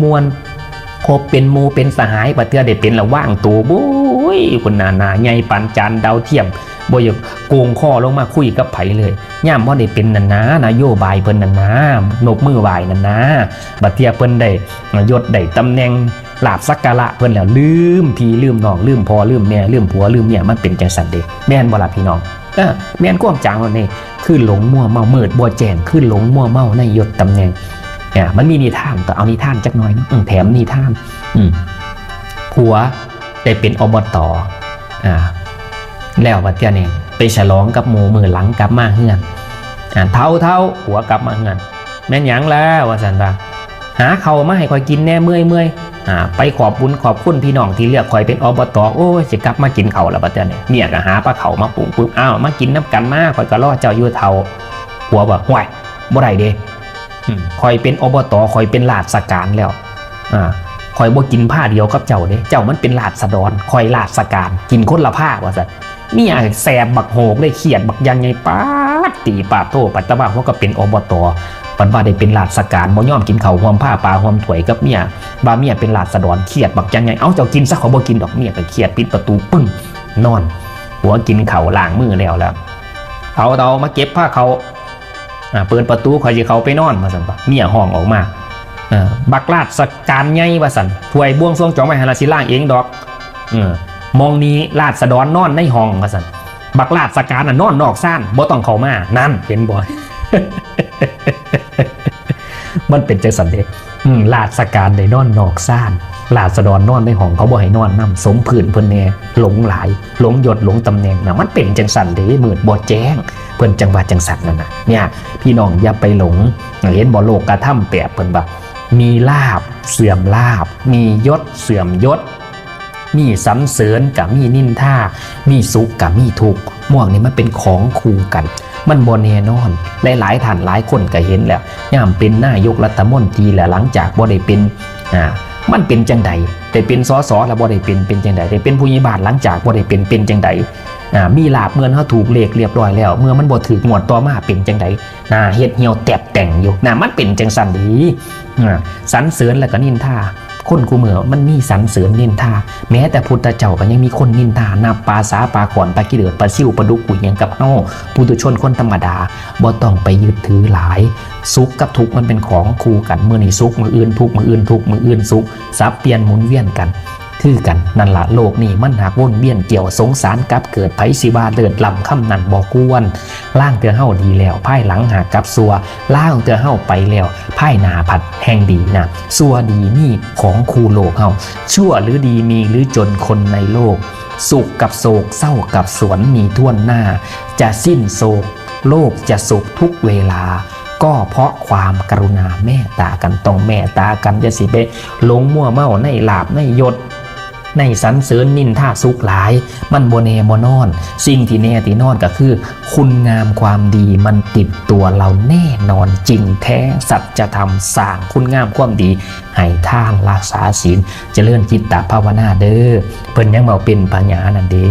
ม่วน คบเป็นหมู่เป็นสหาย บัดเทื่อได้เป็นละว่างตัว โอ้ย พุ้นน่ะ หน้าใหญ่ปานจานดาวเทียม บ่อยากโก่งคอลงมาคุยกับไผเลย ยามบ่ได้เป็นนั่นนะ นโยบายเพิ่นนั่นนะ นบมือไหว้นั่นนะ บัดเทื่อเพิ่นได้ยศได้ตำแหน่งลาภสักการะเพิ่นแล้ว ลืมพี่ลืมน้อง ลืมพ่อลืมแม่ ลืมผัวลืมเมีย มันเป็นจังซั่นเด้ แม่นบ่ล่ะพี่น้อง เออ แม่นความจางว่านี่ คือหลงมัวเมา มืดบ่แจ้ง คือหลงมัวเมาในยศตำแหน่ง อ่า มันมีนิทาน ก็เอานิทานจักหน่อยเนาะ อืม แถมนิทาน อืม ผัวได้เป็น อบต. อ่า แล้วบัดเทื่อนี้ไปฉลองกับหมู่ มื้อหลังกลับมาเฮือน อ่า เฒ่าๆ ผัวกลับมาเฮือน แม่นหยังแล้ว ว่าซั่นว่า หาข้าวมาให้ข้อยกินแหน่ เมื่อยๆ อ่า ไปขอบบุญขอบคุณพี่น้องที่เลือกข้อยเป็น อบต. โอ้ย สิกลับมากินข้าวแล้วบัดเทื่อนี้ เมียก็หาปลาข้าวมาปรุงปึ๊บ อ้าว มากินนำกันมา ข้อยก็รอเจ้าอยู่เฒ่า ผัวบอก ห่วย บ่ได้เด้ อืม ข้อยเป็น อบต. ข้อยเป็นราชการแล้ว อ่า ข้อยบ่กินผ้าเดียวกับเจ้าเด้ เจ้ามันเป็นราษฎร ข้อยราชการ กินคนละผ้า ว่าซั่น เมียแสบบักโหกเลย เครียดบักอย่างใหญ่ ป๊าด ตีปาดโท ปัดตะว่าหัวก็เป็น อบต. ปัดว่าได้เป็นราชการ บ่ยอมกินข้าวร่วมผ้าปลาร่วมถ้วยกับเมีย ว่าเมียเป็นราษฎร เครียดบักอย่างใหญ่ เอ้า เจ้ากินซะ ข้อยบ่กินดอก เมียก็เครียด ปิดประตู ปึ้ง นอน ผัวกินข้าวล้างมือแล้ว แล้ว เฒ่าๆ มาเก็บผ้าข้าว อ่า เปิดประตู ข้อยสิเข้าไปนอน ว่าซั่นปะ เมียฮ้องออกมา เออ บักราชการใหญ่ ว่าซั่น ถ้วยบ่วงซวงจองไว้หั่นล่ะ สิล้างเองดอก เออ หม่องนี้ราษฎรนอนในห้อง ว่าซั่น บักราชการน่ะนอนนอกซาน บ่ต้องเข้ามา นั่น เห็นบ่ มันเป็นจังซั่นเด้ อืม ราชการได้นอนนอกซาน ราษฎรนอนในห้อง เขาบ่ให้นอนนำ สมพื้นเพิ่นแหน่ หลงหลาย หลงยศ หลงตำแหน่งนะ มันเป็นจังซั่นเด้ มืดบ่แจ้ง เพิ่นจังว่าจังซั่นนั่นน่ะ เนี่ย พี่น้องอย่าไปหลง เห็นบ่ โลกธรรมแปด เพิ่นว่า มีลาภเสื่อมลาภ มียศเสื่อมยศ มีสรรเสริญก็มีนินทา มีสุขก็มีทุกข์ หมวกนี่มันเป็นของคู่กัน มันบ่แน่นอน หลายๆ ท่านหลายคนก็เห็นแล้ว ยามเป็นนายกรัฐมนตรีแล้ว หลังจากบ่ได้เป็น อ่า มันเป็นจังใด ได้เป็น สส แล้วบ่ได้เป็น เป็นจังใด ได้เป็นผู้ใหญ่บ้าน หลังจากบ่ได้เป็น เป็นจังใด อ่า มีลาภ เมื่อเฮาถูกเลขเรียบร้อยแล้ว เมื่อมันบ่ถูกงวดต่อมาเป็นจังใด หน้าเฮ็ดเหี่ยวแตบแต่งอยู่ น่ะ มันเป็นจังซั่นเด้ อ่า สรรเสริญแล้วก็นินทา คนคู่มื้อมันมีสรรเสริญนินทา แม้แต่พุทธเจ้าก็ยังมีคนนินทา นับปลาสา ปลาข่อน ปลาขี้เดิด ปลาซิว ปลาดุก กุหยังกับเฮา ปุถุชนคนธรรมดา บ่ต้องไปยึดถือหลาย สุขกับทุกข์มันเป็นของคู่กัน มื้อนี้สุข มื้ออื่นทุกข์ มื้ออื่นทุกข์ มื้ออื่นสุข สับเปลี่ยนหมุนเวียนกัน คือกัน นั่นล่ะ โลกนี้มันหากวนเวียนเกี่ยวสงสารกับเกิด ไผสิว่าเลิศล้ำคำนั้นบ่ควร ลางเทื่อเฮาดีแล้ว ภายหลังหากกลับซั่ว ลางเทื่อเฮาไปแล้ว ภายหน้าผัดแฮ่งดีนะ ซั่วดีมีของคู่โลกเฮา ชั่วหรือดีมีหรือจนคนในโลก สุขกับโศก เศร้ากับสวนมีถ้วนหน้า จะสิ้นโศก โลกจะสุขทุกเวลา ก็เพราะความกรุณาเมตตากัน ต้องเมตตากัน อย่าสิไปหลงมัวเมาในลาภในยศ ในสรรเสริญนินทาสุขหลาย มันบ่แน่บ่นอน สิ่งที่แน่ที่นอนก็คือ คุณงามความดีมันติดตัวเราแน่นอน จริงแท้สัจธรรม สร้างคุณงามความดี ให้ทาน รักษาศีล เจริญจิตตภาวนาเด้อ เพิ่นยังเว้าเป็นพญานั่นเด้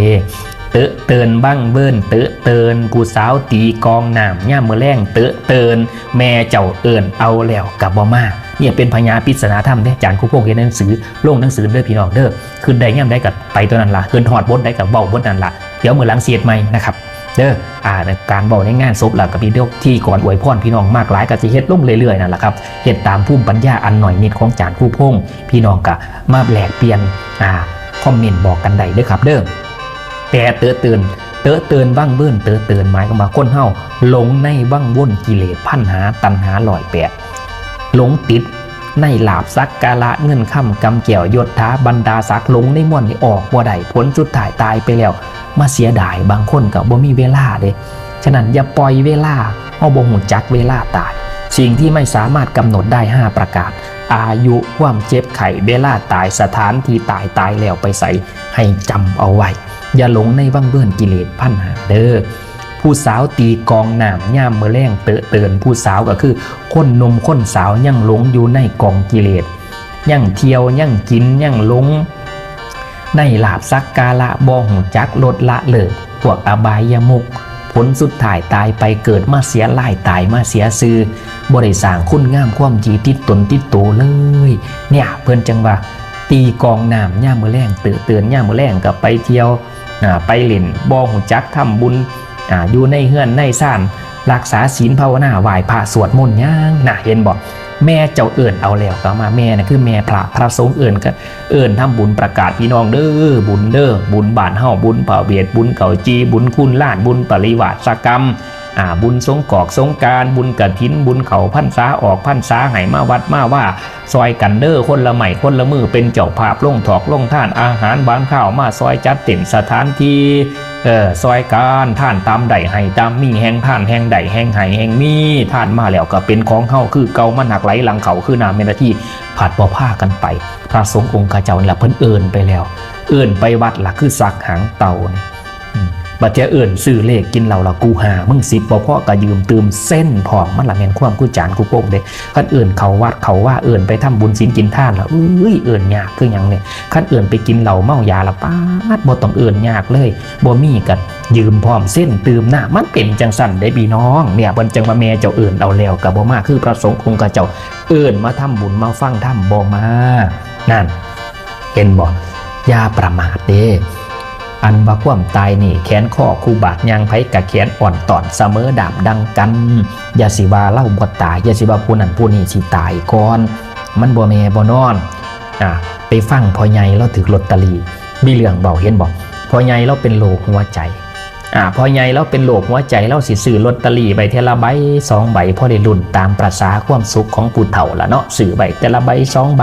เตอะเตินบังเบิ่น เตอะเตินผู้สาวตีกองน้ำ ยามมื้อแลง เตอะเตินแม่เจ้าเอิ้นเอาแล้วก็บ่มา เนี่ยเป็นพญาปริศนาธรรมเด้ อาจารย์ครูพงษ์เฮ็ดหนังสือ ลงหนังสือเด้อพี่น้องเด้อ คือได้ยามใดก็ไปตัวนั้นล่ะ คือฮอดบทใดก็เว้าบทนั้นล่ะ เดี๋ยวมื้อหลังสิเฮ็ดใหม่นะครับ เด้อ อ่า การเว้าในงานศพ แล้วก็พิธีกรอวยพรพี่น้องมากหลาย ก็สิเฮ็ดลงเรื่อยๆนั่นล่ะครับ เฮ็ดตามภูมิปัญญาอันน้อยนิดของอาจารย์ครูพงษ์ พี่น้องก็มาแลกเปลี่ยน อ่า คอมเมนต์บอกกันได้เด้อครับเด้อ แต่เตอะเติน เตอะเตินบังเบิ่น เตอะเตินหมายความว่าคนเฮาหลงในวังวนกิเลส พันหาตัณหาร้อยแปด หลงติดในลาภสักการะ เงินคำกำแก้วยศถาบรรดาศักดิ์ หลงในม่วนนี่ออกบ่ได้ ผลสุดท้ายตายไปแล้ว มาเสียดาย บางคนก็บ่มีเวลาเด้ ฉะนั้นอย่าปล่อยเวลา เฮาบ่ฮู้จักเวลาตาย สิ่งที่ไม่สามารถกำหนดได้ห้าประการ อายุ ความเจ็บไข้ เวลาตาย สถานที่ตาย ตายแล้วไปไส ให้จำเอาไว้ อย่าหลงในวังเบิ่นกิเลส พันหาเด้อ ผู้สาวตีกองน้ำ ยามมื้อแลง เตอะเตินผู้สาวก็คือ คนหนุ่มคนสาวยังหลงอยู่ในกองกิเลส ยังเที่ยว ยังกิน ยังหลง ในลาภสักการะ บ่ฮู้จักลดละเลิก พวกอบายมุข ผลสุดท้ายตายไปเกิดมาเสียลาย ตายมาเสียชื่อ บ่ได้สร้างคุณงามความดีติดตนติดตัวเลย เนี่ย เพิ่นจั่งว่า ตีกองน้ำยามมื้อแลง เตอะเตินยามมื้อแลงก็ไปเที่ยว อ่า ไปเล่น บ่ฮู้จักทำบุญ อ่า อยู่ในเฮือนในซาน รักษาศีลภาวนา ไหว้พระสวดมนต์หยัง น่ะ เห็นบ่ แม่เจ้าเอิ้นเอาแล้วก็มา แม่น่ะคือแม่พระ พระสงฆ์เอิ้นก็เอิ้นทำบุญ ประกาศพี่น้องเด้อ บุญเด้อ บุญบ้านเฮา บุญพระเวท บุญข้าวจี่ บุญคูณลาน บุญปริวาสกรรม อ่า บุญสงกรานต์สงกรานต์ บุญกฐิน บุญเข้าพรรษา ออกพรรษา ให้มาวัดมาวา ซอยกันเด้อ คนละไม้คนละมือ เป็นเจ้าภาพลงถอกลงทาน อาหารบางคาวมาซอยจัดเต็นท์สถานที่ เออ ซอยกัน ทานตามได้ให้ตามมี แฮงทานแฮงได้ แฮงให้แฮงมี ทานมาแล้วก็เป็นของเฮาคือเก่า มันหักไหลหลังเขาคือน้ำแม่นที ผัดบ่พากันไป พระสงฆ์องค์ข้าเจ้านี่ล่ะเพิ่นเอิ้นไปแล้ว เอิ้นไปวัดล่ะคือสักหางเต่านี่ อืม บัดเทื่อเอิ้นซื้อเลขกินเหล้าละกูห้ามึงสิบ บ่พอก็ยืมตื่มเส้นพร้อม มันละแม่นความกูจานกูโป้งเด้ คันเอิ้นเข้าวัดเข้าวา เอิ้นไปทำบุญศีลกินทานละ เอ้ย เอิ้นยากคือหยังเนี่ย คันเอิ้นไปกินเหล้าเมายาละ ป๊าด บ่ต้องเอิ้นยากเลย บ่มีก็ยืมพร้อมเส้นตื่มนะ มันเป็นจั่งซั่นเด้พี่น้อง เนี่ย เพิ่นจั่งว่าแม่เจ้าเอิ้นเอาแล้วก็บ่มา คือพระสงฆ์องค์ข้าเจ้าเอิ้นมาทำบุญมาฟังธรรมบ่มา นั่น เห็นบ่ อย่าประมาทเด้ อันว่าความตายนี่ แขนข้อคู่บาด ย่างไผกะแขนอ่อนตอน เสมอดามดังกัน อย่าสิว่าลาวบ่ตาย อย่าสิว่าผู้นั้นผู้นี้สิตายก่อน มันบ่แน่บ่นอน อ่า ไปฟังพ่อใหญ่ลาวถืกลอตเตอรี่ มีเรื่องเว้า เห็นบ่ พ่อใหญ่ลาวเป็นโรคหัวใจ อ่า พ่อใหญ่ลาวเป็นโรคหัวใจ ลาวสิซื้อลอตเตอรี่ไว้เทื่อละใบสองใบ พอได้ลุ้นตามประสาความสุขของผู้เฒ่าล่ะเนาะ ซื้อไว้เทื่อละใบสองใบ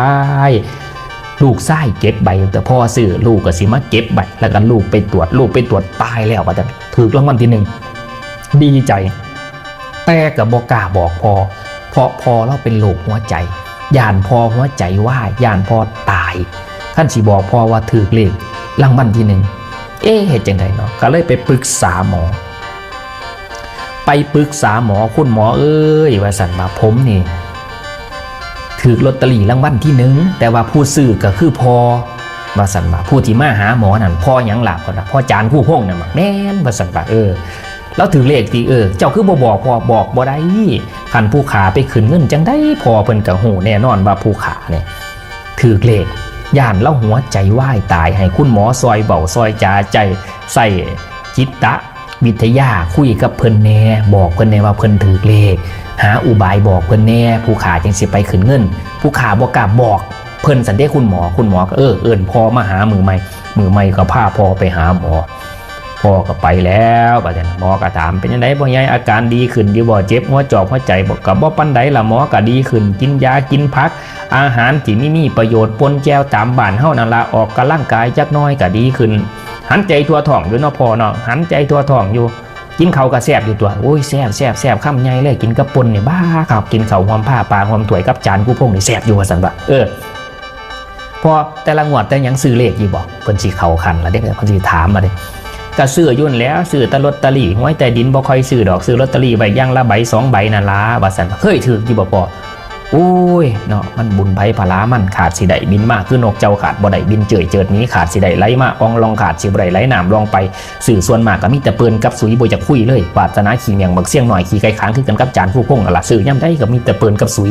ลูกชายเก็บใบ แต่พ่อซื้อ ลูกก็สิมาเก็บใบ แล้วก็ลูกไปตรวจ ลูกไปตรวจ ตายแล้ว ว่าซั่น ถืกรางวัลที่หนึ่ง ดีใจ แต่ก็บ่กล้าบอกพ่อ เพราะพ่อลาวเป็นโรคหัวใจ ย้านพ่อหัวใจวาย ย้านพ่อตาย คันสิบอกพ่อว่าถืกเลขรางวัลที่หนึ่ง เอ๊ะ เฮ็ดจั่งใดเนาะ ก็เลยไปปรึกษาหมอ ไปปรึกษาหมอ คุณหมอเอ้ย ว่าซั่นว่า ผมนี่ถืกลอตเตอรี่รางวัลที่หนึ่ง แต่ว่าผู้ซื้อก็คือพ่อ ว่าซั่นว่า ผู้ที่มาหาหมอนั่น พ่อหยังล่ะ พ่อจานครูพงษ์นั่นบ่ แม่น ว่าซั่นว่า เออ ลาวถืกเลขติ เออ เจ้าคือบ่บอกพ่อ บอกบ่ได้ คันผู้ขาไปขึ้นเงินจั่งใด พ่อเพิ่นก็ฮู้แน่นอนว่าผู้ขาเนี่ยถืกเลข ย้านลาวหัวใจวายตาย ให้คุณหมอซอยเว้าซอยจา ใช้ ใช้จิตวิทยาคุยกับเพิ่นแหน่ บอกเพิ่นแหน่ว่าเพิ่นถืกเลข หาอุบายบอกเพิ่นแหน่ ผู้ขาจั่งสิไปขึ้นเงิน ผู้ขาบ่กล้าบอกเพิ่นซั้นเด้คุณหมอ คุณหมอก็ เออ เอิ้นพ่อมาหามื้อใหม่ มื้อใหม่ก็พาพ่อไปหาหมอ พ่อก็ไปแล้ว บัดนี้หมอก็ถาม เป็นจั่งใดพ่อใหญ่ อาการดีขึ้นอยู่บ่ เจ็บหัวจอกหัวใจบ่ ก็บ่ปานใดล่ะ หมอก็ดีขึ้น กินยากินผัก อาหารที่มี มีประโยชน์ ป่นแจ่วตามบ้านเฮานั่นล่ะ ออกกำลังกายจักหน่อยก็ดีขึ้น หันใจทั่วท้องอยู่เนาะพ่อเนาะ หันใจทั่วท้องอยู่ กินข้าวก็แซ่บอยู่ตั๊ว โอ้ย แซ่บ แซ่บ แซ่บ คำใหญ่เลย กินกับป่นนี่ บ้าครับ กินข้าวฮอมผ้าปลาฮอมถ้วยกับจานครูพงษ์นี่แซ่บอยู่ ว่าซั่นว่า เออ พอแต่ละงวดแต่หยังซื้อเลขอยู่บ่ เพิ่นสิเข้าขั้นละเด้ เพิ่นสิถามละเด้ ก็ซื้ออยู่นั่นแหล้ว ซื้อแต่ลอตเตอรี่ หวยใต้ดินบ่ค่อยซื้อดอก ซื้อลอตเตอรี่ไว้อย่างละใบสองใบนั่นล่ะ ว่าซั่น เคยถืกอยู่บ่พ่อ โอ้ยเนาะ มันบุญไผผลามัน ขาดสิได้บินมาคือนกเจ้า ขาดบ่ได้บินเจิดเจิดหนี ขาดสิได้ไหลมาอ่องล่อง ขาดสิบ่ได้ไหลน้ำล่องไป ซื้อส่วนมากก็มีแต่เปิ้นกับสุย บ่อยากคุยเลย วาสนาขี้เมี่ยงบักเสี่ยงน้อย ขี้ไก่ขางคือกันกับจารย์ผู้พงษ์นั่นล่ะ ซื้อยามใดก็มีแต่เปิ้นกับสุย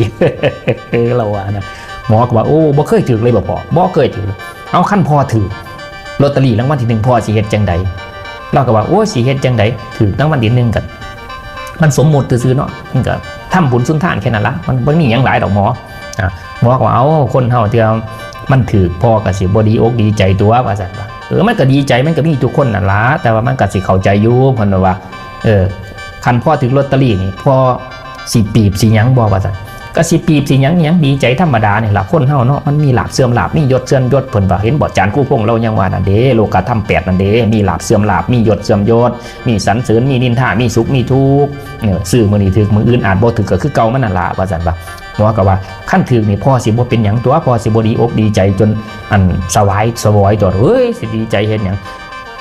เออ เราว่านะ หมอก็ว่า โอ้ บ่เคยถืกเลยบ่พ่อ บ่เคยถืก เอา คันพ่อถืกลอตเตอรี่รางวัลที่หนึ่ง พ่อสิเฮ็ดจั่งใด เราก็ว่า โอ้ สิเฮ็ดจั่งใด ถืกรางวัลที่หนึ่งก็ มันสมมุติซื่อๆเนาะ มันก็ทำบุญสุนทานแค่นั้นละ มันบ่มีหยังหลายดอกหมอ อ่ะ หมอก็ว่า เอา คนเฮาเทื่อมันถืก พ่อก็สิบ่ดีอกดีใจตัว ว่าซั่นว่า เออ มันก็ดีใจ มันก็มีทุกคนนั่นล่ะ แต่ว่ามันก็สิเข้าใจอยู่ เพิ่นว่า เออ คันพ่อถืกลอตเตอรี่นี่ พ่อสิปีบสิหยังบ่ ว่าซั่น ก็สิปีบสิหยังหยัง ดีใจธรรมดานี่ล่ะ คนเฮาเนาะ มันมีลาภเสื่อมลาภ มียศเสื่อมยศ เพิ่นว่า เห็นบ่ จารย์ครูพงษ์เรายังว่านั่นเด้ โลกธรรมแปดนั่นเด้ มีลาภเสื่อมลาภ มียศเสื่อมยศ มีสรรเสริญ มีนินทา มีสุข มีทุกข์ เออ ซื้อมื้อนี้ถืก มื้ออื่นอาจบ่ถืก ก็คือเก่ามันนั่นล่ะ ว่าซั่นว่า หมอก็ว่า คันถืกนี่ พ่อสิบ่เป็นหยังตัว พ่อสิบ่ดีอกดีใจจน อัน สวายสวอยตัว เฮ้ย สิดีใจเฮ็ดหยัง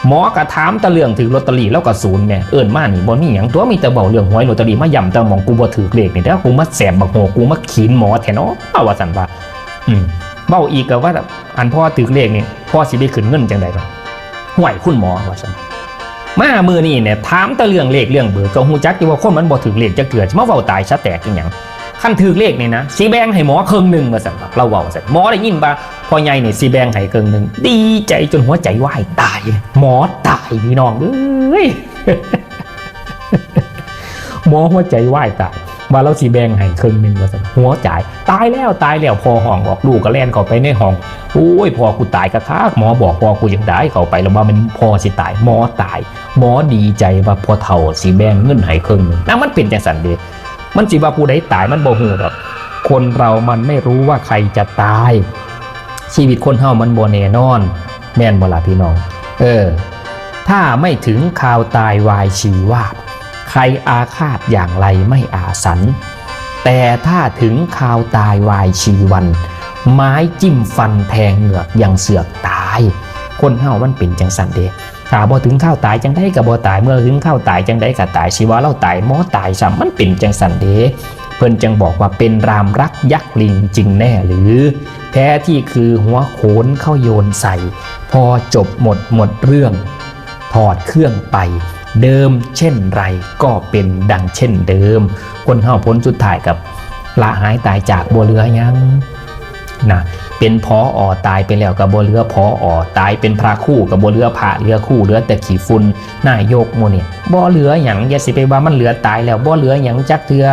หมอก็ถามแต่เรื่องถืกลอตเตอรี่ แล้วก็ศูนย์แหม เอิ้นมานี่บ่มีหยังตัว มีแต่เว้าเรื่องหวยลอตเตอรี่ มาย้ำแต่หม่องกูบ่ถืกเลขนี่ แล้วกูมาแสบบักโห กูมาขีนหมอแท้เนาะ ว่าซั่นว่า อืม เว้าอีกก็ว่า อันพ่อถืกเลขนี่ พ่อสิไปขึ้นเงินจั่งใดล่ะ ห้วย คุณหมอ ว่าซั่น มามื้อนี้เนี่ย ถามแต่เรื่องเลขเรื่องเบอร์ ก็ฮู้จักอยู่ว่าคนมันบ่ถืกเลขจักเทื่อ สิมาเว้าตายซะแตกอีหยัง คันถืกเลขนี่นะ สิแบ่งให้หมอครึ่งหนึ่ง ว่าซั่น เราเว้าซั่น หมอได้ยินว่าพ่อใหญ่นี่สิแบ่งให้ครึ่งหนึ่ง ดีใจจนหัวใจวายตาย หมอตายพี่น้องเอ้ย หมอหัวใจวายตาย ว่าเราสิแบ่งให้ครึ่งหนึ่ง ว่าซั่น หัวใจตายแล้ว ตายแล้ว พ่อห้องออก ลูกก็แล่นเข้าไปในห้อง โอ้ย พ่อกูตายกะคัก หมอบอกพ่อกูจั่งใด เข้าไปแล้วว่ามันพ่อสิตาย หมอตาย หมอดีใจว่าพ่อเฒ่าสิแบ่งเงินให้ครึ่งหนึ่ง นะ มันเป็นจั่งซั่นเด้ มันสิว่าผู้ใดตายมันบ่ฮู้ดอก คนเรามันไม่รู้ว่าใครจะตาย ชีวิตคนเฮามันบ่แน่นอน แม่นบ่ล่ะพี่น้อง เออ ถ้าไม่ถึงคราวตายวายชีวา ใครอาฆาตอย่างไรไม่อาสัน แต่ถ้าถึงคราวตายวายชีวัน ไม้จิ้มฟันแทงเหงือกยังเสือกตาย คนเฮามันเป็นจั่งซั่นเด้ ถ้าบ่ถึงคราวตายจั่งใดก็บ่ตาย เมื่อถึงคราวตายจั่งใดก็ตาย สิว่าเราตาย หมอตายซ้ำ มันเป็นจั่งซั่นเด้ เพิ่นจึงบอกว่าเป็นรามรักยักษ์ลิงจริงแน่หรือ แท้ที่คือหัวโขนเขาโยนใส่ พอจบหมดหมดเรื่อง ถอดเครื่องไป เดิมเช่นไรก็เป็นดังเช่นเดิม คนเฮาผลสุดท้ายกับละหายตายจาก บ่เหลือหยัง นะ เป็นผอ.ตายไปแล้วก็บ่เหลือผอ.ตาย เป็นพระครูก็บ่เหลือพระเหลือครู เหลือแต่ขี้ฝุ่น นายกหมู่นี่ บ่เหลือหยัง อย่าสิไปว่ามันเหลือตายแล้ว บ่เหลือหยังจักเทื่อ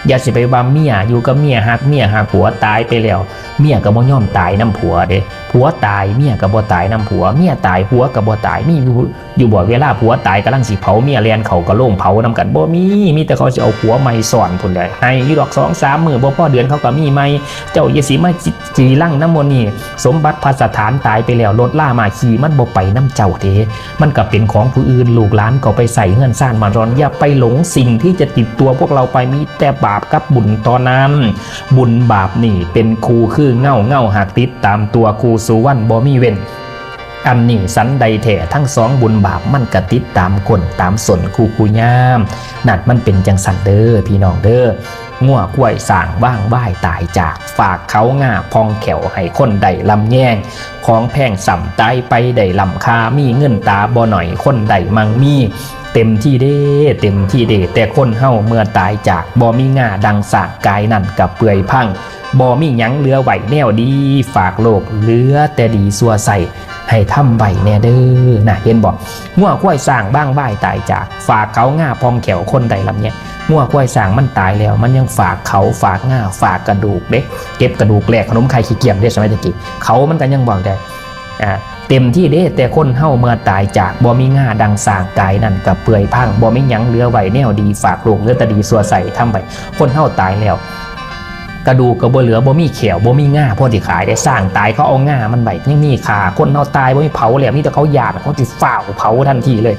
อย่าสิไปว่าเมีย อยู่กับเมีย ฮักเมียฮักผัว ตายไปแล้ว เมียก็บ่ยอมตายนำผัวเด้ ผัวตายเมียก็บ่ตายนำผัว เมียตายผัวก็บ่ตาย มีอยู่ อยู่บ่ เวลาผัวตายกำลังสิเผา เมียแล่นเข้ากะโลงเผานำกัน บ่มี มีแต่เขาสิเอาผัวใหม่ซ้อนพู้นแหละ ให้อยู่ดอกสองสามมื้อ บ่พอเดือนเขาก็มีใหม่ เจ้าอย่าสิมาจีรังนำหมู่นี่ สมบัติพัสถานตายไปแล้ว รถลามาขี่มันบ่ไปนำเจ้าเด้ มันก็เป็นของผู้อื่น ลูกหลานก็ไปใส่เฮือนซ่านมานอน อย่าไปหลงสิ่งที่จะติดตัวพวกเราไป มีแต่บาปกับบุญเท่านั้น บุญบาปนี่เป็นคู่คือเงา เงาหากติดตามตัวคู่สู่วันบ่มีเว้น อันนี้สันใดแท้ ทั้งสองบุญบาปมันก็ติดตามคนตามสนคู่คู่ยาม นั่นมันเป็นจั่งซั่นเด้อพี่น้องเด้อ งัวควายช้างว่างว่ายตายจาก ฝากเขาง่าพองแขวให้คนได้ลำแยง ของแพงส่ำตายไปได้ล้ำค่า มีเงินตาบ่หน่อยคนได้มั่งมี เต็มที่เด้ เต็มที่เด้ แต่คนเฮาเมื่อตายจาก บ่มีง่าดังซาก กายนั่นก็เปื่อยพัง บ่มีหยังเหลือไว้แนวดี ฝากโลกเหลือแต่ดีซั่วใส่ ให้ทำไว้แน่เด้อนะ เห็นบ่ งัวควายช้างบ้างว่ายตายจาก ฝากเขาง่าพองแขวคนได้ลำแยง งัวควายช้างมันตายแล้ว มันยังฝากเขาฝากง่าฝากกระดูกเด้ เก็บกระดูกแลกขนมไข่ขี้เกียจเด้ สมัยตะกี้ เขามันก็ยังบอกได้ อ่า เต็มที่เด้ แต่คนเฮาเมื่อตายจาก บ่มีง่าดังซาก กายนั่นก็เปื่อยพัง บ่มีหยังเหลือไว้แนวดี ฝากโลกเหลือแต่ดีซั่วใส่ทำไว้ คนเฮาตายแล้ว กระดูกก็บ่เหลือ บ่มีแขว บ่มีง่าพอสิขายได้ ช้างตายเขาเอาง่ามันไว้ ยังมีค่า คนเฮาตายบ่มีเผาแล้ว มีแต่เขาย่าน เขาสิฟ้าวเผาทันทีเลย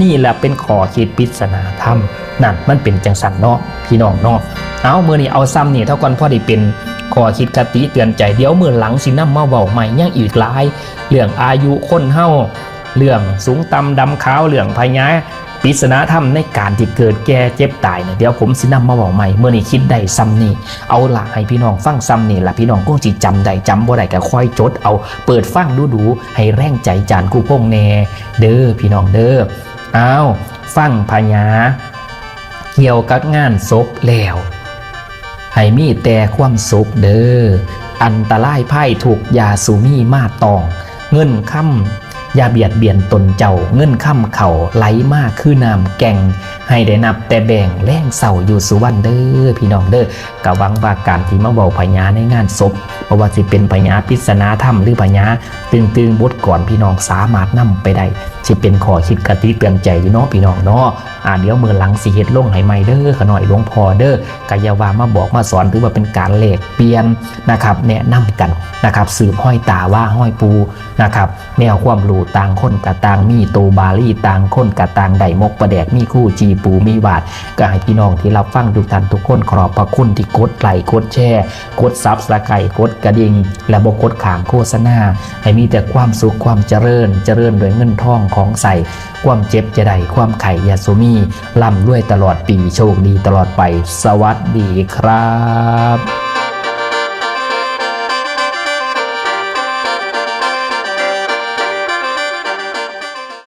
นี่แหละเป็นข้อคิดปริศนาธรรม นั่นมันเป็นจั่งซั่นเนาะ พี่น้องเนาะ เอา มื้อนี้เอาซ่ำนี่เท่าก่อน พอได้เป็น ข้อคิดคติเตือนใจ เดี๋ยวมื้อหลังสินำมาเว้าใหม่ยังอีกหลาย เรื่องอายุคนเฮา เรื่องสูงต่ำดำขาว เรื่องพญาปริศนาธรรมในการที่เกิดแก่เจ็บตายเนี่ย เดี๋ยวผมสินำมาเว้าใหม่ มื้อนี้คิดได้ส่ำนี้ เอาล่ะ ให้พี่น้องฟังส่ำนี้ล่ะ พี่น้องคงสิจำได้ จำบ่ได้ก็ค่อยจดเอา เปิดฟังดูๆ ให้แรงใจจารย์กู้พงษ์แหน่เด้อพี่น้องเด้อ อ้าว ฟังพญาเกี่ยวกับงานศพแล้ว ให้มีแต่ความสุขเด้อ อันตรายภัยทุกข์อย่าสู่มีมาต้อง เงินคำอย่าเบียดเบียนตนเจ้า เงินคำเข้าไหลมาคือน้ำแก่ง ให้ได้นับแต่แบ่งแลงเศร้าอยู่สู่วันเด้อพี่น้องเด้อ ก็หวังว่าการที่มาเว้าพญาในงานศพ บ่ว่าสิเป็นพญาปริศนาธรรมหรือพญาตึงๆ บทกลอน พี่น้องสามารถนำไปได้ สิเป็นข้อคิดคติเตือนใจอยู่เนาะพี่น้องเนาะ อ่า เดี๋ยวมื้อหลังสิเฮ็ดลงให้ใหม่เด้อ ขะน้อยหลวงพ่อเด้อ ก็อย่าว่ามาบอกมาสอน ถือว่าเป็นการแลกเปลี่ยนนะครับ แนะนำกันนะครับ สืบฮอยตาว่าฮอยปูนะครับ แนวความรู้ต่างคนก็ต่างมี โตบาลีต่างคนก็ต่างได้ หมกปลาแดกมีครู จีปูมีวาด ก็ให้พี่น้องที่รับฟังทุกท่านทุกคน ขอบพระคุณที่กดไลค์กดแชร์ กด Subscribe กดกระดิ่ง และบ่กดข้ามโฆษณา ให้มีแต่ความสุขความเจริญ เจริญด้วยเงินทองของใส่ ความเจ็บจะได้ ความไข้อย่าสู่มี ร่ำรวยตลอดปี โชคดีตลอดไป สวัสดีครับ